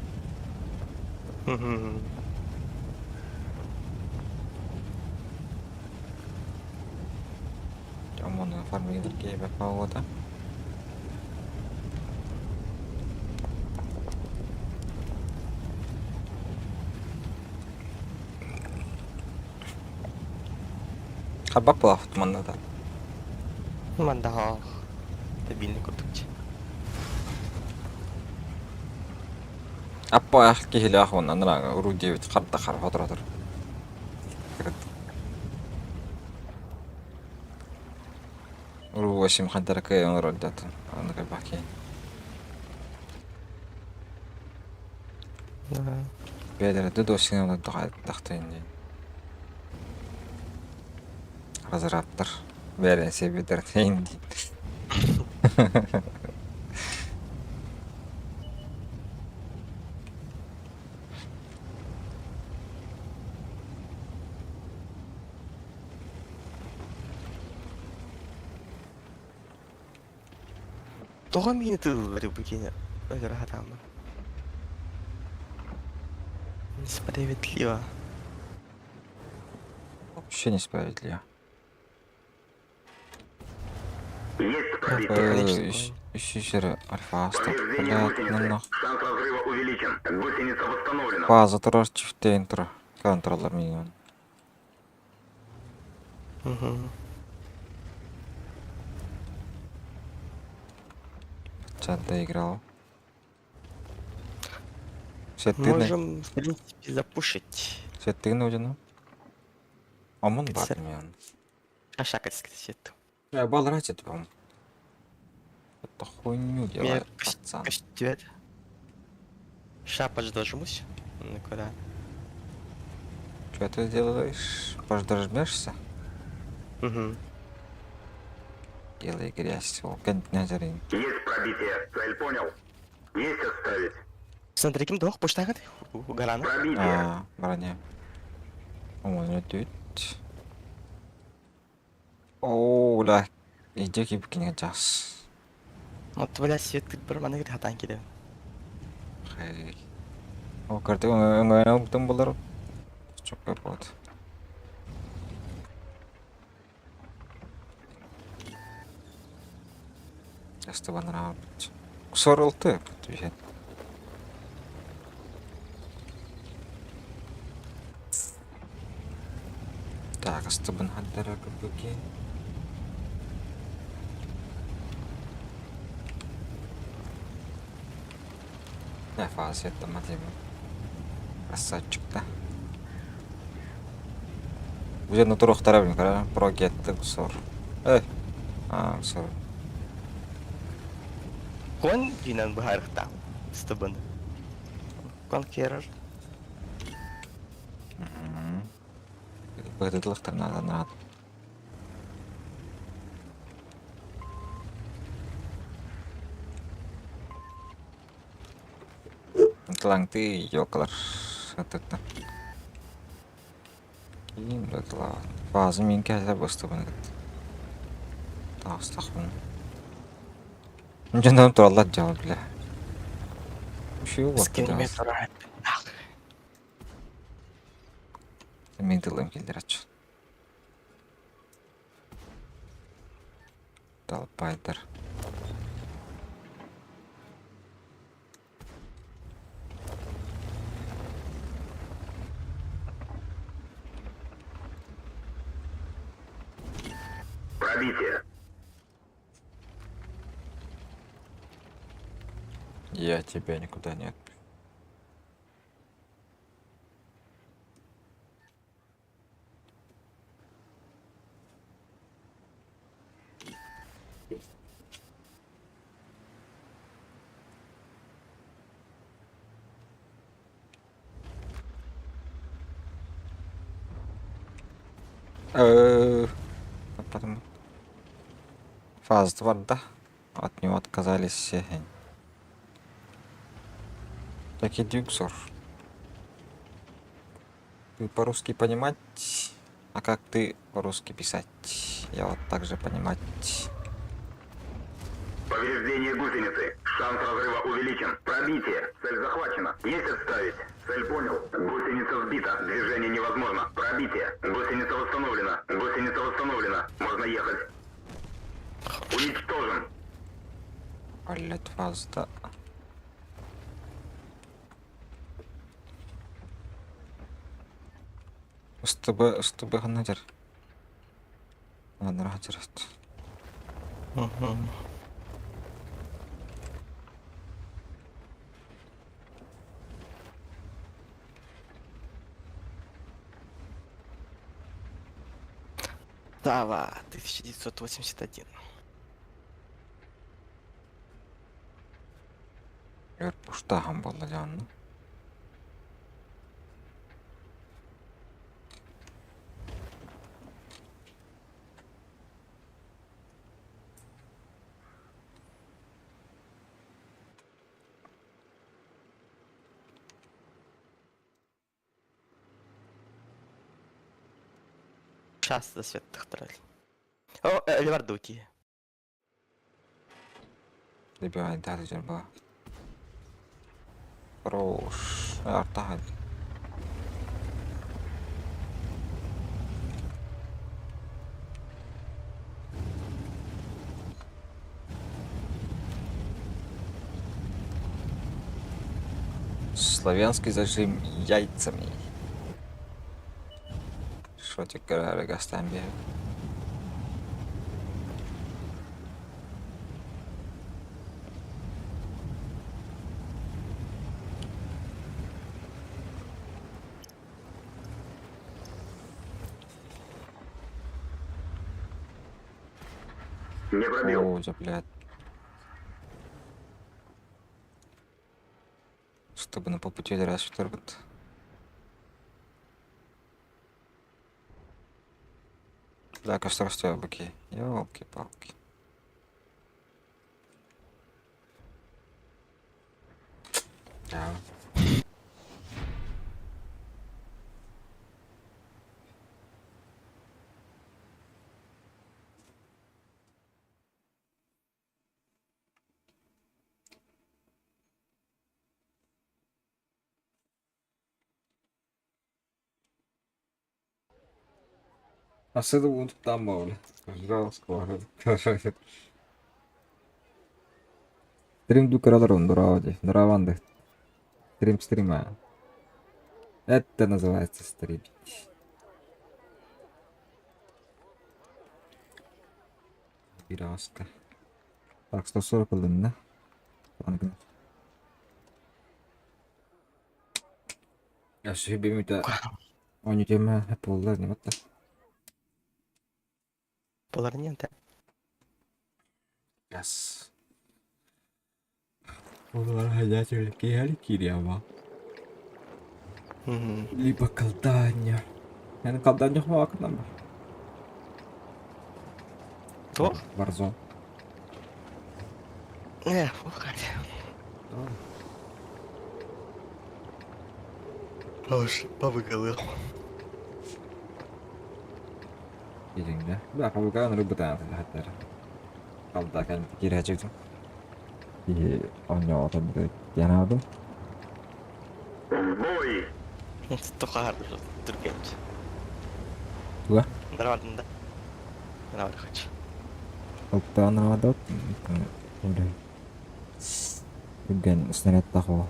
Омону оформление погода. Хабак буолаахпыт манна да. Мандаһаах. Тэбиини курдук. Аппаах киһилээх уонна анарааҥы уруу диэбит харда хара хотор-хотор. Уруу восемь хантара кыайан олорор датын. Аны кэлбэх киһи. Бэйэлэрэ да досина олордох диэн. Разрабтар бэйэлэрин сиэбиттэр диэн. Тоҕо миини тыыллар бу киинэ өлөрө сатааммын. Несправедливо. Вообще несправедливо. Есть пробитие. Үс альфа-астар. Повреждение Блядь, гусеницы. нах. Шанс разрыва увеличен. Гусеница восстановлена. База турар чифтейн тура. Контроллар минимум. Угу. Чат доиграл. Сеттыгны. Можем, в принципе, запушить. Сеттыгны удину. Омун бар Кэтсэр. мен. Ашакать сету. Я был ратит вам. Это хуйню Меня делает, пацан. костюет. Ща подожмусь. Ну куда? Что ты делаешь? Пождожмешься? Угу. Делай грязь. О, контейнер. Есть пробитие. Цель понял. Есть отставить. Смотри, ким дох пуштагат? Гарана. Пробитие. А, броня. Омун өтөт. О, да. Иди кипкине жас. Вот, бля, свет бір мана кир хатан киде. Хей. О, карты оңайын болар. Çok болады. Астыбанра. Сорылты. Түһен. Так, астыбын хаддара көпөки. Не фаз это матем. Красавчик, да? Уже на турух тарабин, кара, прогетты сор. Эй. А, сор. Кон динан бахархта. Стыбын. Кон керер. Быдыдлыктар надо, надо. Таланты ёкалар. Атыкта. Кийин быдыла. Базы мен кәлі быстыбын кіт. Тағыстақпын. Жаным тураллар жауап бля. Үшеу Скин уақыт метр. Мен тылым келдер ач. Талпайдар. Пробитие. Я тебя никуда не отпущу. Потом фаз 2, да? От него отказались все. Так и дюксор. Ты по-русски понимать, а как ты по-русски писать? Я вот так же понимать. Повреждение гусеницы. Шанс разрыва увеличен. Пробитие. Цель захвачена. Есть отставить. Цель понял. Гусеница сбита. Движение невозможно. Пробитие. Гусеница восстановлена. Гусеница восстановлена. Можно ехать. Уничтожен. Блять, фазда. СТБ, СТБ ханна дьэр. Манна дьэр. Дава, 1981. Өр пуштааһын буолла дьэ онно. Сейчас за свет тахтарали. О, Левардуки. Добивает дьэр Хорош. Артаһын. Славянский зажим яйцами. Шотик көрөөрү гастаан биэрэбит. Не пробил. О, дьэ, блядь. Чтобы на полпути өлөрөөчүлэрбит. Бля, костер быки. Ёлки-палки. Да. А с этого вот там бля. Пожалуйста, Стрим ду каралар драванды. Стрим стрима. Это называется стримить. Пираска. Так, 140 ыллым да? Өссө бимите оонньуу буолла не батта. Болар niente. Yes. Олар кириама. Либо колдання. Я не колдання хвакнам. Туох? Warzone. Э, ухать. Уж побыгал. Илиҥҥэ. Бля, хабылгаан рыбытаан хаттар. Халда кэн киирээччитим. Киһи оонньоотон дианаадым. В бой! Тухаар түргэнч. Туга? Нравардын да. Нравар хочу. Алтаан Түргэн снарядтаах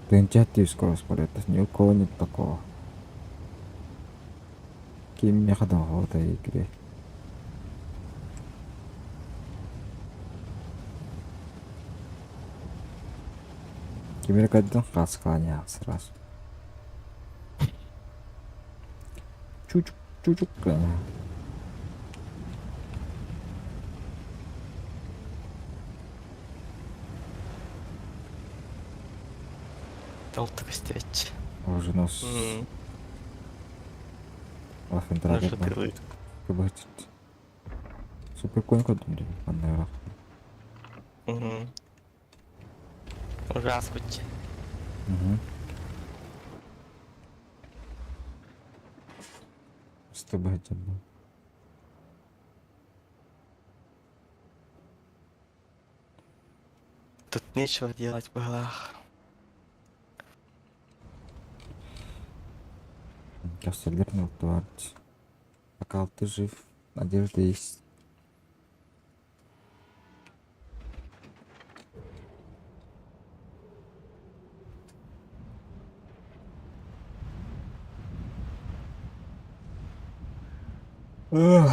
Тыынча скорость полета. Ни у кого нет такого. Ким не ходил в этой игре. Кимер каддан хасканя сразу. Чучук, чучук. Толтук истээч. Уже нос. Лафен Кыбычыт. Супер конь кодум дим. Аннара. Ужас быччы. Угу. Ыстыбыһыдьанна. Тут нечего делать быһыылаах. Кэпсэллэр нуктуарч. Пока ты жив, надежда есть. Ugh.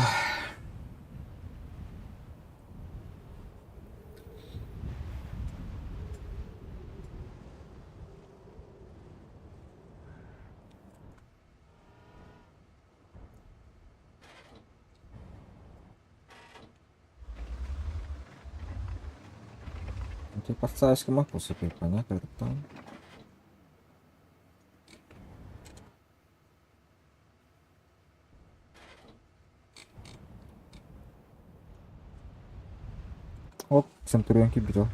Ну, ты подставишь мапу себе, понятно, это там. Оп, Центурион киберел.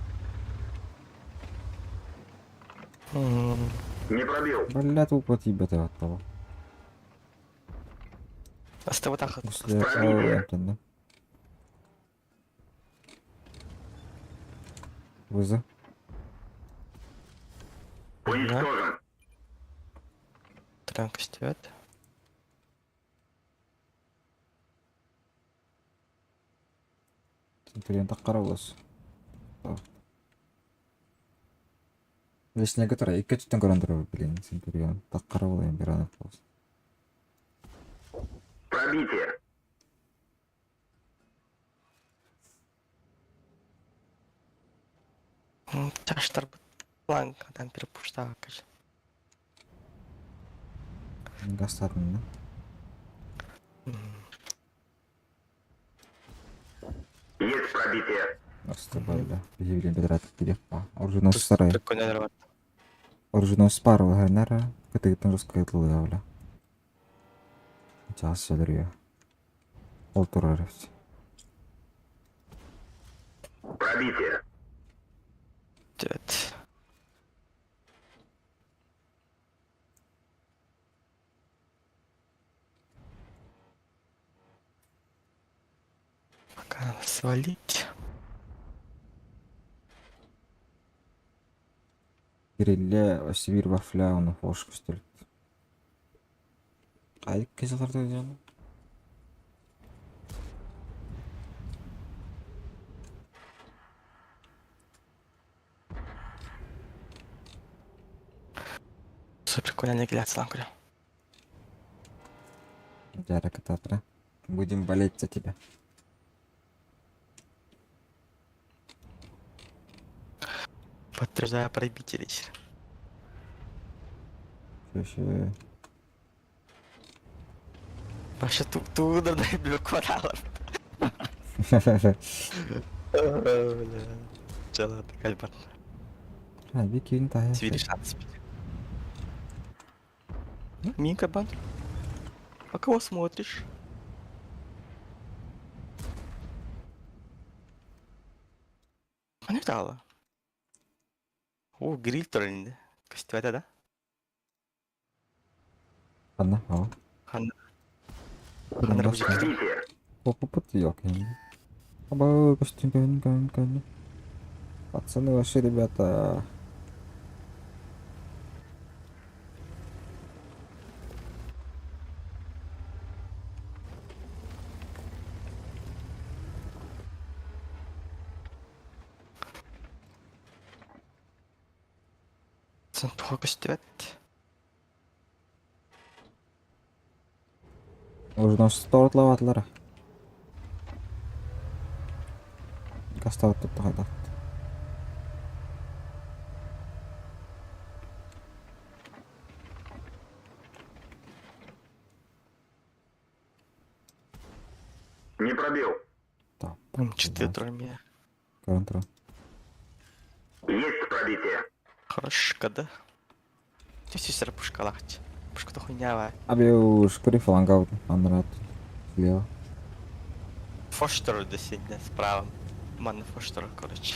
Не пробил. Бля, тупо тебя от того. Астабатах. После этого Вызов. Уничтожен. Тран көстүбэт. Центурион таққара болос. Лишний который икки түттен көрөн турар блин Центурион таққара болайын бир анық болсын. Пробитие. Чаштар планкадан перепуштаакаж. Гастатын да. Есть пробитие. Асты бля. Биһиги бедрат кирек па. Оруженосец сарай. Прикольно бар. Оруженосец пар ханара. Кытыгытын русская бля. Час сөдөрүө. Ол турар. Пробитие. Түөт. Пока надо свалить. Кирилле Сибирь вафля оны хош көстөлт. Кайык кезаларды жаны. Все прикольно, не глядь, көрө. Жара кататра. Будем болеть за тебя. Подтверждаю пробитие лично. Еще Вообще тут ударный блок хватало. Чала такая бар. Вики тая. Свири шанс. Минка бан. А кого смотришь? Она дала. О, гриль турында. Көстүбэтэ да? Анна, ау. Ханна. Ханна бу Пробитие. Опа, ёлки. Оба, костюм, кон, кон, кон. Пацаны ваши ребята. Туха көстүбэт. Уже нас тортлаватлара. Кастабыт туттахайдат. Не пробил. Так. Четыре тройме. Көрөн. Есть пробитие. Хорошка, да? Ты все пушка лахать. Пушка-то хуйня, Аби уж кури флангаут анрат. Слева. Фоштер до сидня справа. Манна Фоштер, короче.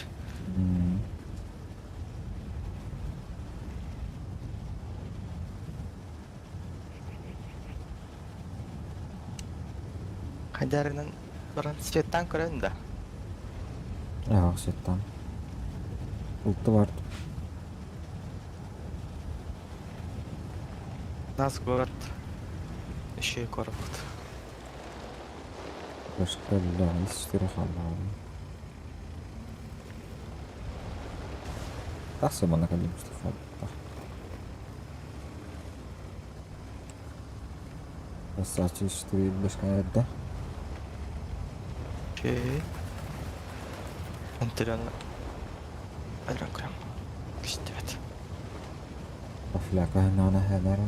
Хайдарынан баран светтаан көрөн да. Aa, светтан. Улты бар. Нас город. Еще и город. Başka la hiç хааллаҕым. Тахса манна кэллим Красавчик башка эрдэ. Окей. Антыран Альран Көстүбэт. Фляка наана хәләрэ.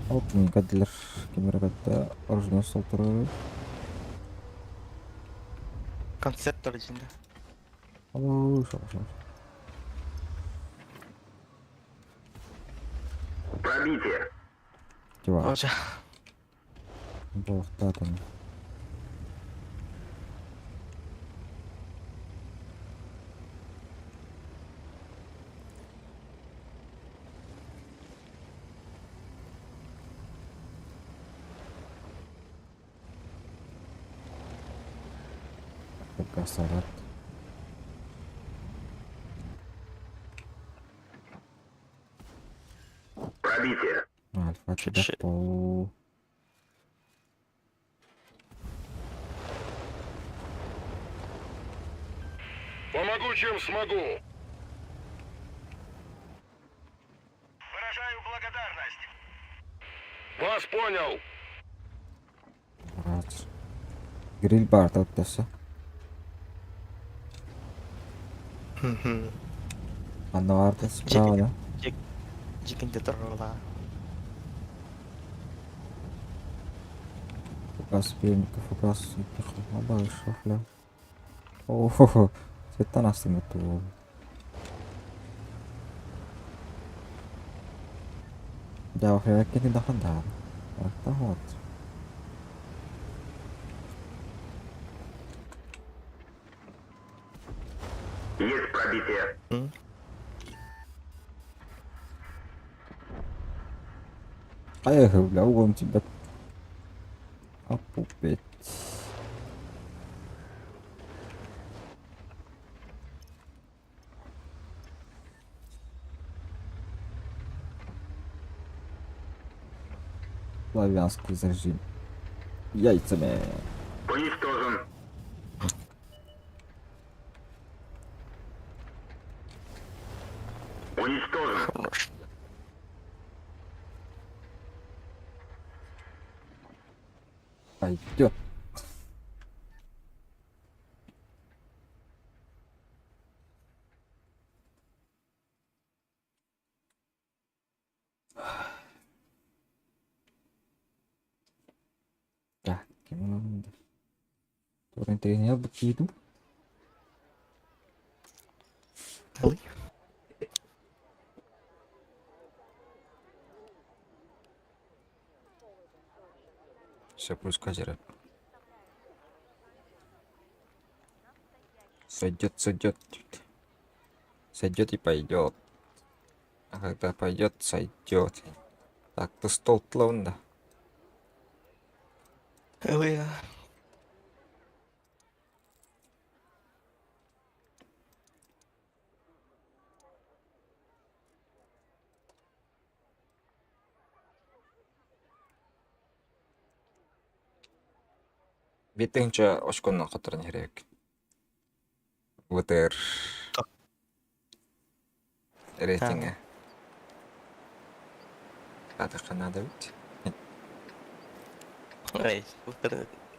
Оп, кадылар кемер катта оружие солтуру. Концерт оригинда. Оо, шо шо. Пробитие. Тива. Ожа. Буохтаатан. Красават. Пробитие. Альфа Ши- По. Помогу, чем смогу. Выражаю благодарность. Вас понял. Раз. Гриль бар таптаса. Анна бар справа, да? Жикинде турла. Фугас пельников, фугас шофля. О, цвета нас ту. Да, кини дахан да. Вот. Есть пробитие. Поехал, бля, угон тебя. Опупеть. Славянский зажим. Яйцами. Уничтожен. Уничтожен. Хорош. Пойдет. Так, кем Турин бутиду. Ой. Все, плюс козыря. Сойдет, сойдет. Сойдет и пойдет. А когда пойдет, сойдет. Так, ты стол тлон, да. Ой. Битинче очконнан которын керек. ВТР. Рейтинге. Надо надо ведь. Эй,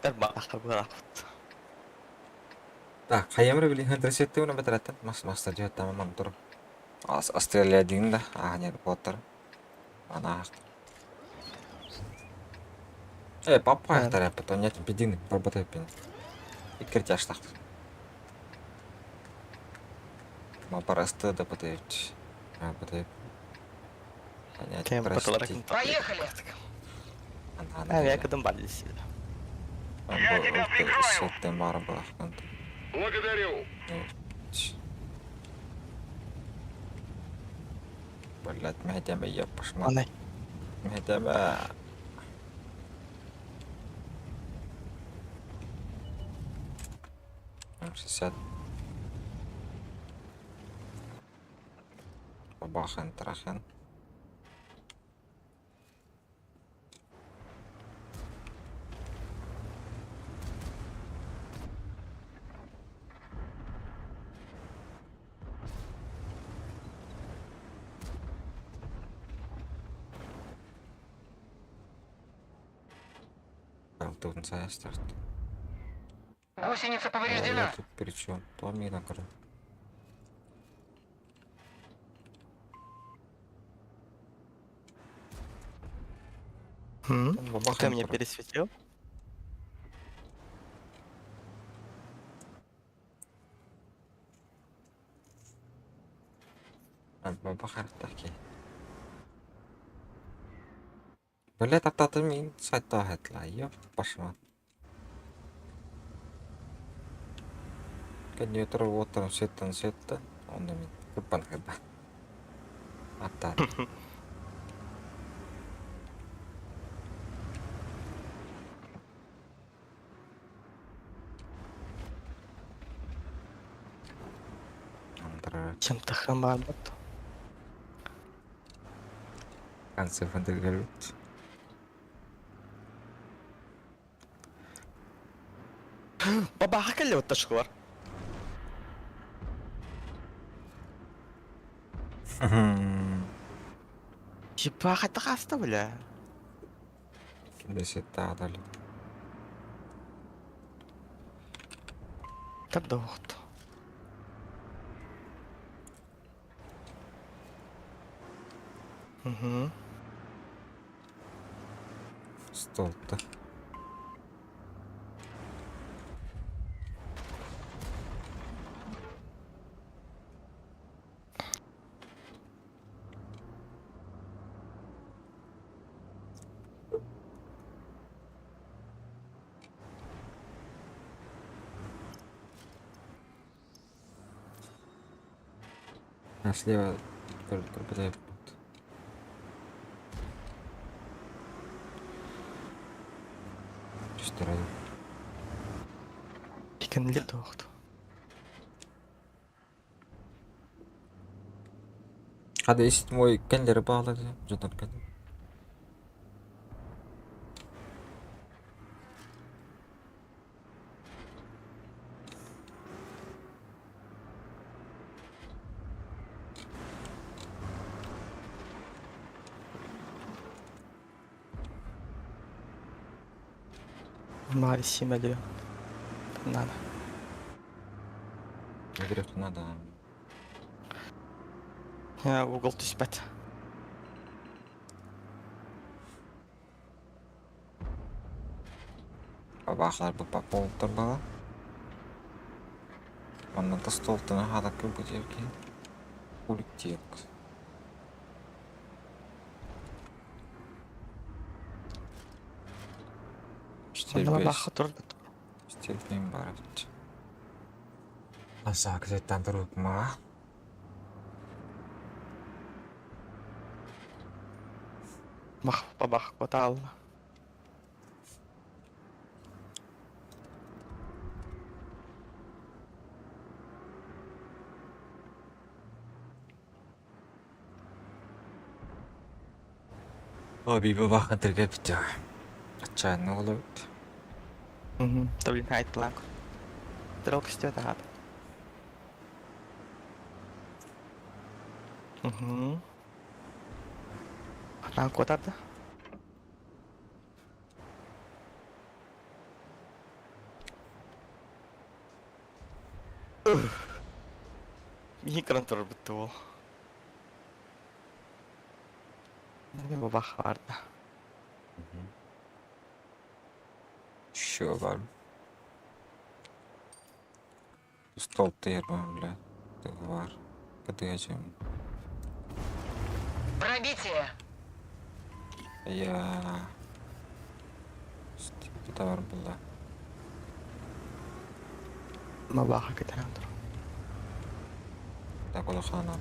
тарбаах. Так, хайамра били хандресетте уна бетераттан мас мастер жаттама мантур. Ас Австралия дин да, а не Поттер. Ана. Э, папа хтара потом нет бедин работай пин. Иккертяштах. Ма парасты да потають. А потають. Понять, Кем прости. Поехали! Ана. А, я кадам бардис. Я тебя прикрою. Благодарю. Блять, мэтяме ёпашма. Ана. Мэтяме. 60. Бабахан, трахан. Алтын старт. Гусеница Я повреждена. тут при чем? То мина короче. Ты меня пересветил? Бабахар таки. Бля, таптаты мин сайтта хэтла. Ёп, пошла. Кэнниэтэр уоттарын сеттэн сеттэ. Онно мин кыппан кыппан. Аттар. Антара Чем-то хамарбат. конце фантагрут. Бабаха кэллэ ташкылар. Типа хатахаста бля. Десетта дали. Тардоохто. Угу. Столта. А слева пропадает. Чисто ради. Икенли тоохто. Hadi седьмой кенлери bağladı. Canım kendim. Мари симэлю. Надо. Говорю, надо. Я угол түспэт. Бабахлар бы по полтор было. Манна столтына хада күбүтерки. Куликтек. Манна Четыре бабаха турбут. Четыре барабыт. Аса кзеттан ма. Мах бабах коталла. Оби бабахан терге битя. Отчаянно олобут. Угу. Блин, айтлак. Стрелка стет ат. Угу. Атан котарда. Микрон турбут ол. Бабах барда. Еще бар. Стол термин, бля. Бар. Кадыгачым. Пробитие. Я... Товар была. Бабаха кетерандыр. Так, улахана.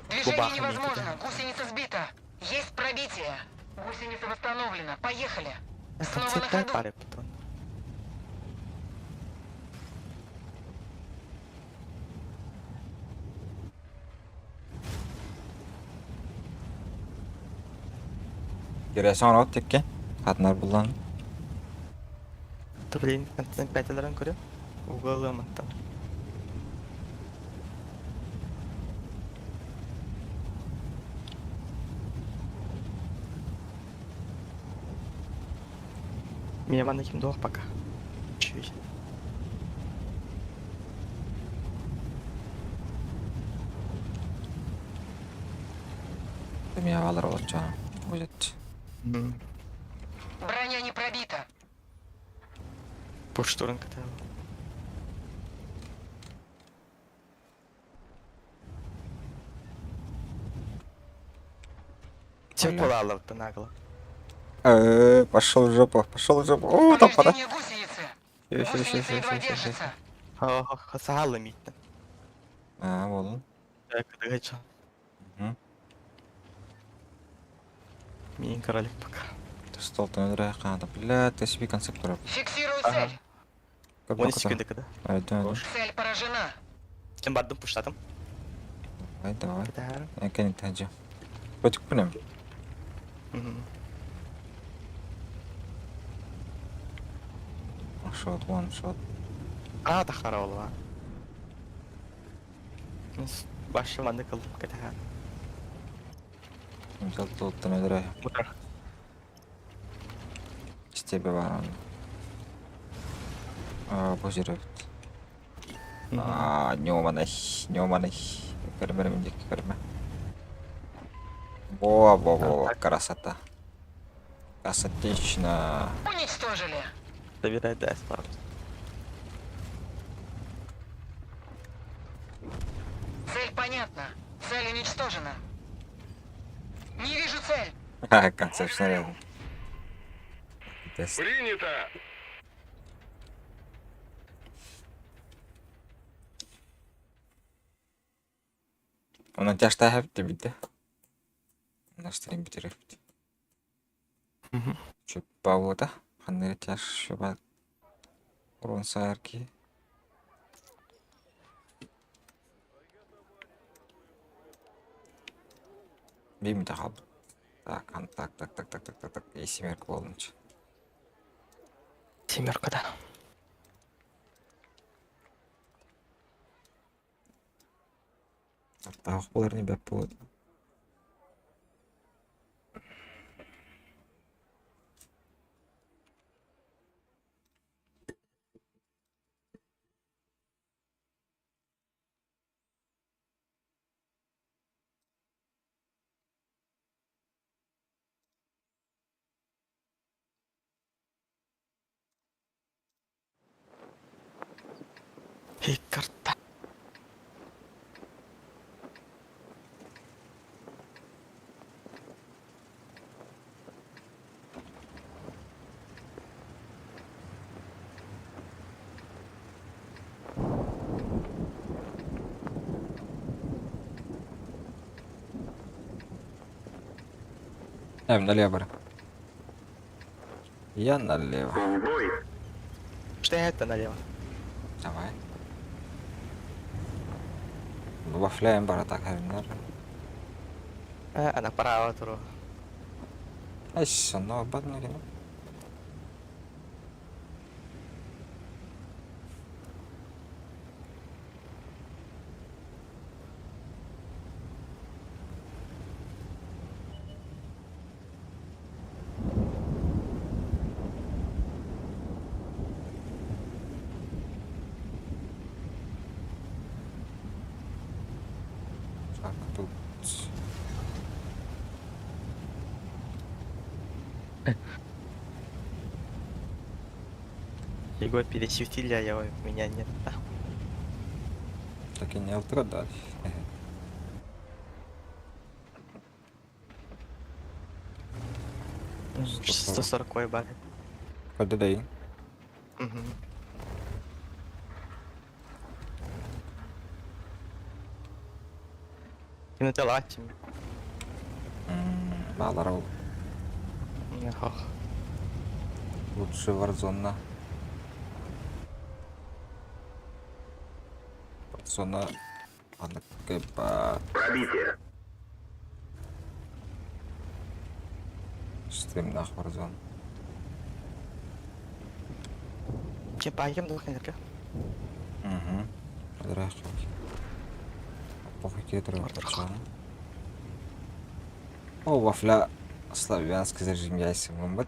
Движение Бабаха невозможно. Гусеница сбита. Есть пробитие. Гусеница восстановлена. Поехали. Снова на ходу. Пары потом. Кирэсэн оҥорот тикки. Хатынар буллан. Да блин, контент пятиларын көрүм. Угалыаматтан. Меня манна ким дуох пока. Чуть. Меня балар олоччо. Будет. Броня не пробита. Пуштурын катала. Тепло нагло. Пошел в жопу, пошел в жопу. О, там пора. Повреждение гусеницы. Еще, еще, Гусеница еще, едва еще, еще. держится. Сахалла миттен. А, вот он. Кыдыгача. Мгм. Мин королек пока. Стол там канада. Бля, ты себе концепт Фиксирую Ага. цель. Он секунды когда. Цель поражена. Кем бардым пуштатым. Давай, давай. Да. Я кенит хаджи. Против пунем. Shot, one shot. А, тахара ола. Башыманды кылдым кэтахан. Взял тут там играю. С тебе баран. А, боже, А, нёманай, нёманай. Көрмөр миндик көрмө. Во, во, во, красота. Красотично. Уничтожили. Забирай да, спарт. Цель понятна. Цель уничтожена. Не вижу цель. Ха, концепт снаряд. Тест. Принято! Онон тяжта хэпти бите. На стрим битерепти. Чуппаута. Ханнere тяж шуба. Урон саарки. Бим тахал. Так, так, так, так, так, так, так, так. И семерка болнуч. Семерка, да. Тах болар не бәп болады. Хикарта. Эм, налево бара. Я налево. В бой! Что это налево? Давай. Вафляем бара так, хернер. А, направо туру. Ай, но бадно кино. Так, тут. Егор пересветили, а я, меня нет. Да. Так и не алтыга 140 бар. Када Угу. Кинотелатим. Балар ол. Ох. Лучше Warzone. Warzone. Аны Пробитие! Стримнаах Warzone. Кемпайкем дуох кинилэргэ. Угу. Здравствуйте. Похуй Ордорох. О, вафля славянский зажим яйца мымбыт.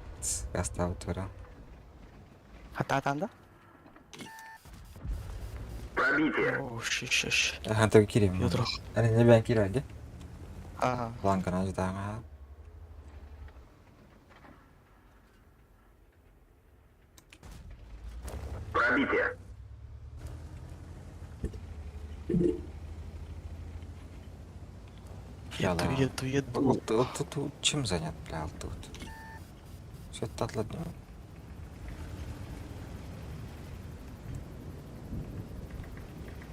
Гастаутура. Хатаатаан да? Пробитие. О, шиш-шиш. Хантан кирим. Йодрох. Аны не бен кирәде. Ага. Планканы ждаңа. Пробитие. Еду, еду, еду. Вот тут чем занят, бля, тут? Все это отладно.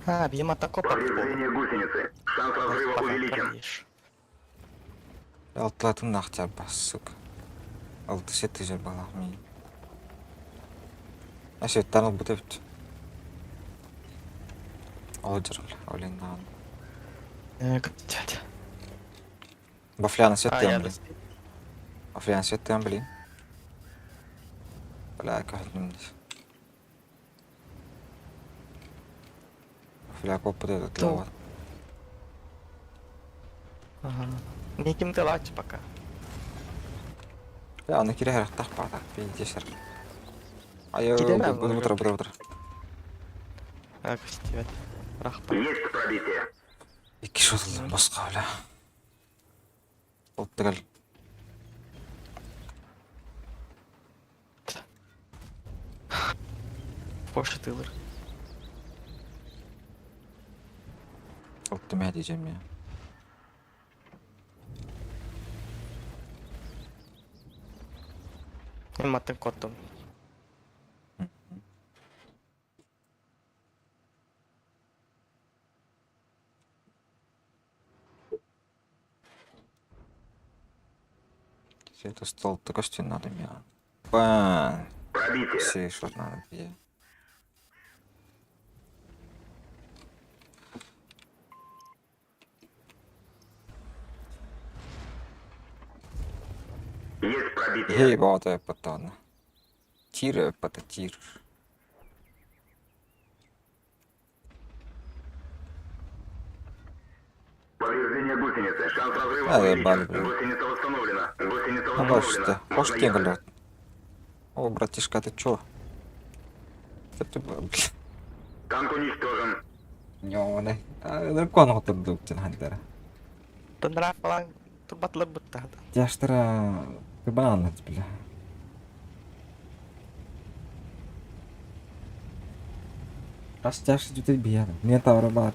А, видимо, такой Повреждение гусеницы. Шанс разрыва увеличен. Алтылатын нахтя бас, сука. Алты сетті жер балақ мен. Әсе, таныл бітіп. Ол жер, олен наған. Бафляны А, сеттен, я блин. Бафляны сеттен, блин. Бля, кахтым. Бафля коп этот То. лават. Ага. Неким ты лач пока. Бля, аны кире характах бардак, пиздец. Айо, Кидеме, бутыр, бутыр, бутыр, бутыр. А, кстати, Рахпа. Есть пробитие. Икки шотылдым босқа, бля. Оттыгал. Поша тылыр. Оттым я diyeceğim ya. Мен маттан коттум. Это стол костюм надо мне. Бан. Пробитие. Все, что надо бе. Есть пробитие. Ей, бата патана. Тир, пататир. Повреждение гусеницы. Шанс разрыва А, увеличен. ебали, блин. Гусеница восстановлена. Гусеница Ну восстановлена. что, Можно хочешь ехать. кенгель? О, братишка, ты чё? Да ты, блин. Танк уничтожен. Не, дракон отырды үктен хантара. Тындыра falan турбатлы бутта. Тяштара кабан, бля. Раз тяж жүтө бияр. Не таврабат.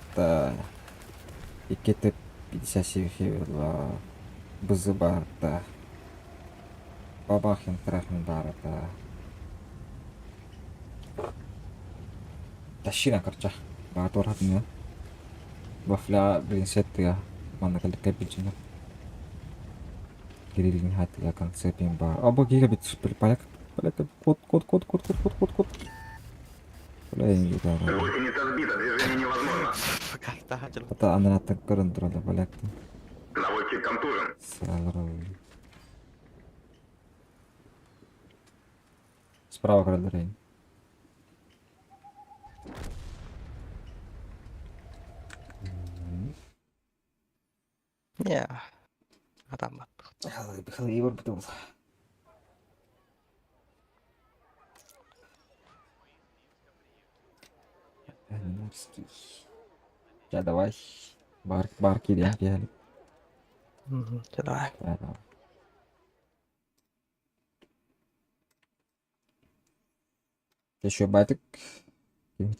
Иккете 57 хевела. Бызы барта. Бабахин трахын барта. Тащина корча. Батор хатны. Бафля блин сеттига. Манна калды капичина. Кириллин хатыга концепин бар. Аба гигабит поляк. Поляк код код код код код код код код. Бля, я не знаю. Гусеница сбита. Движение невозможно. Пока тахажыл. Ата ананаттан көрөн туралы поляктын. Наводчик контужен. Сразу. Справа көрөлөр. Не. Адам бат. Егор бутыл. Я давай. Бар, бар кириэн киһэлик. Давай. Я давай. Еще байтык. Ким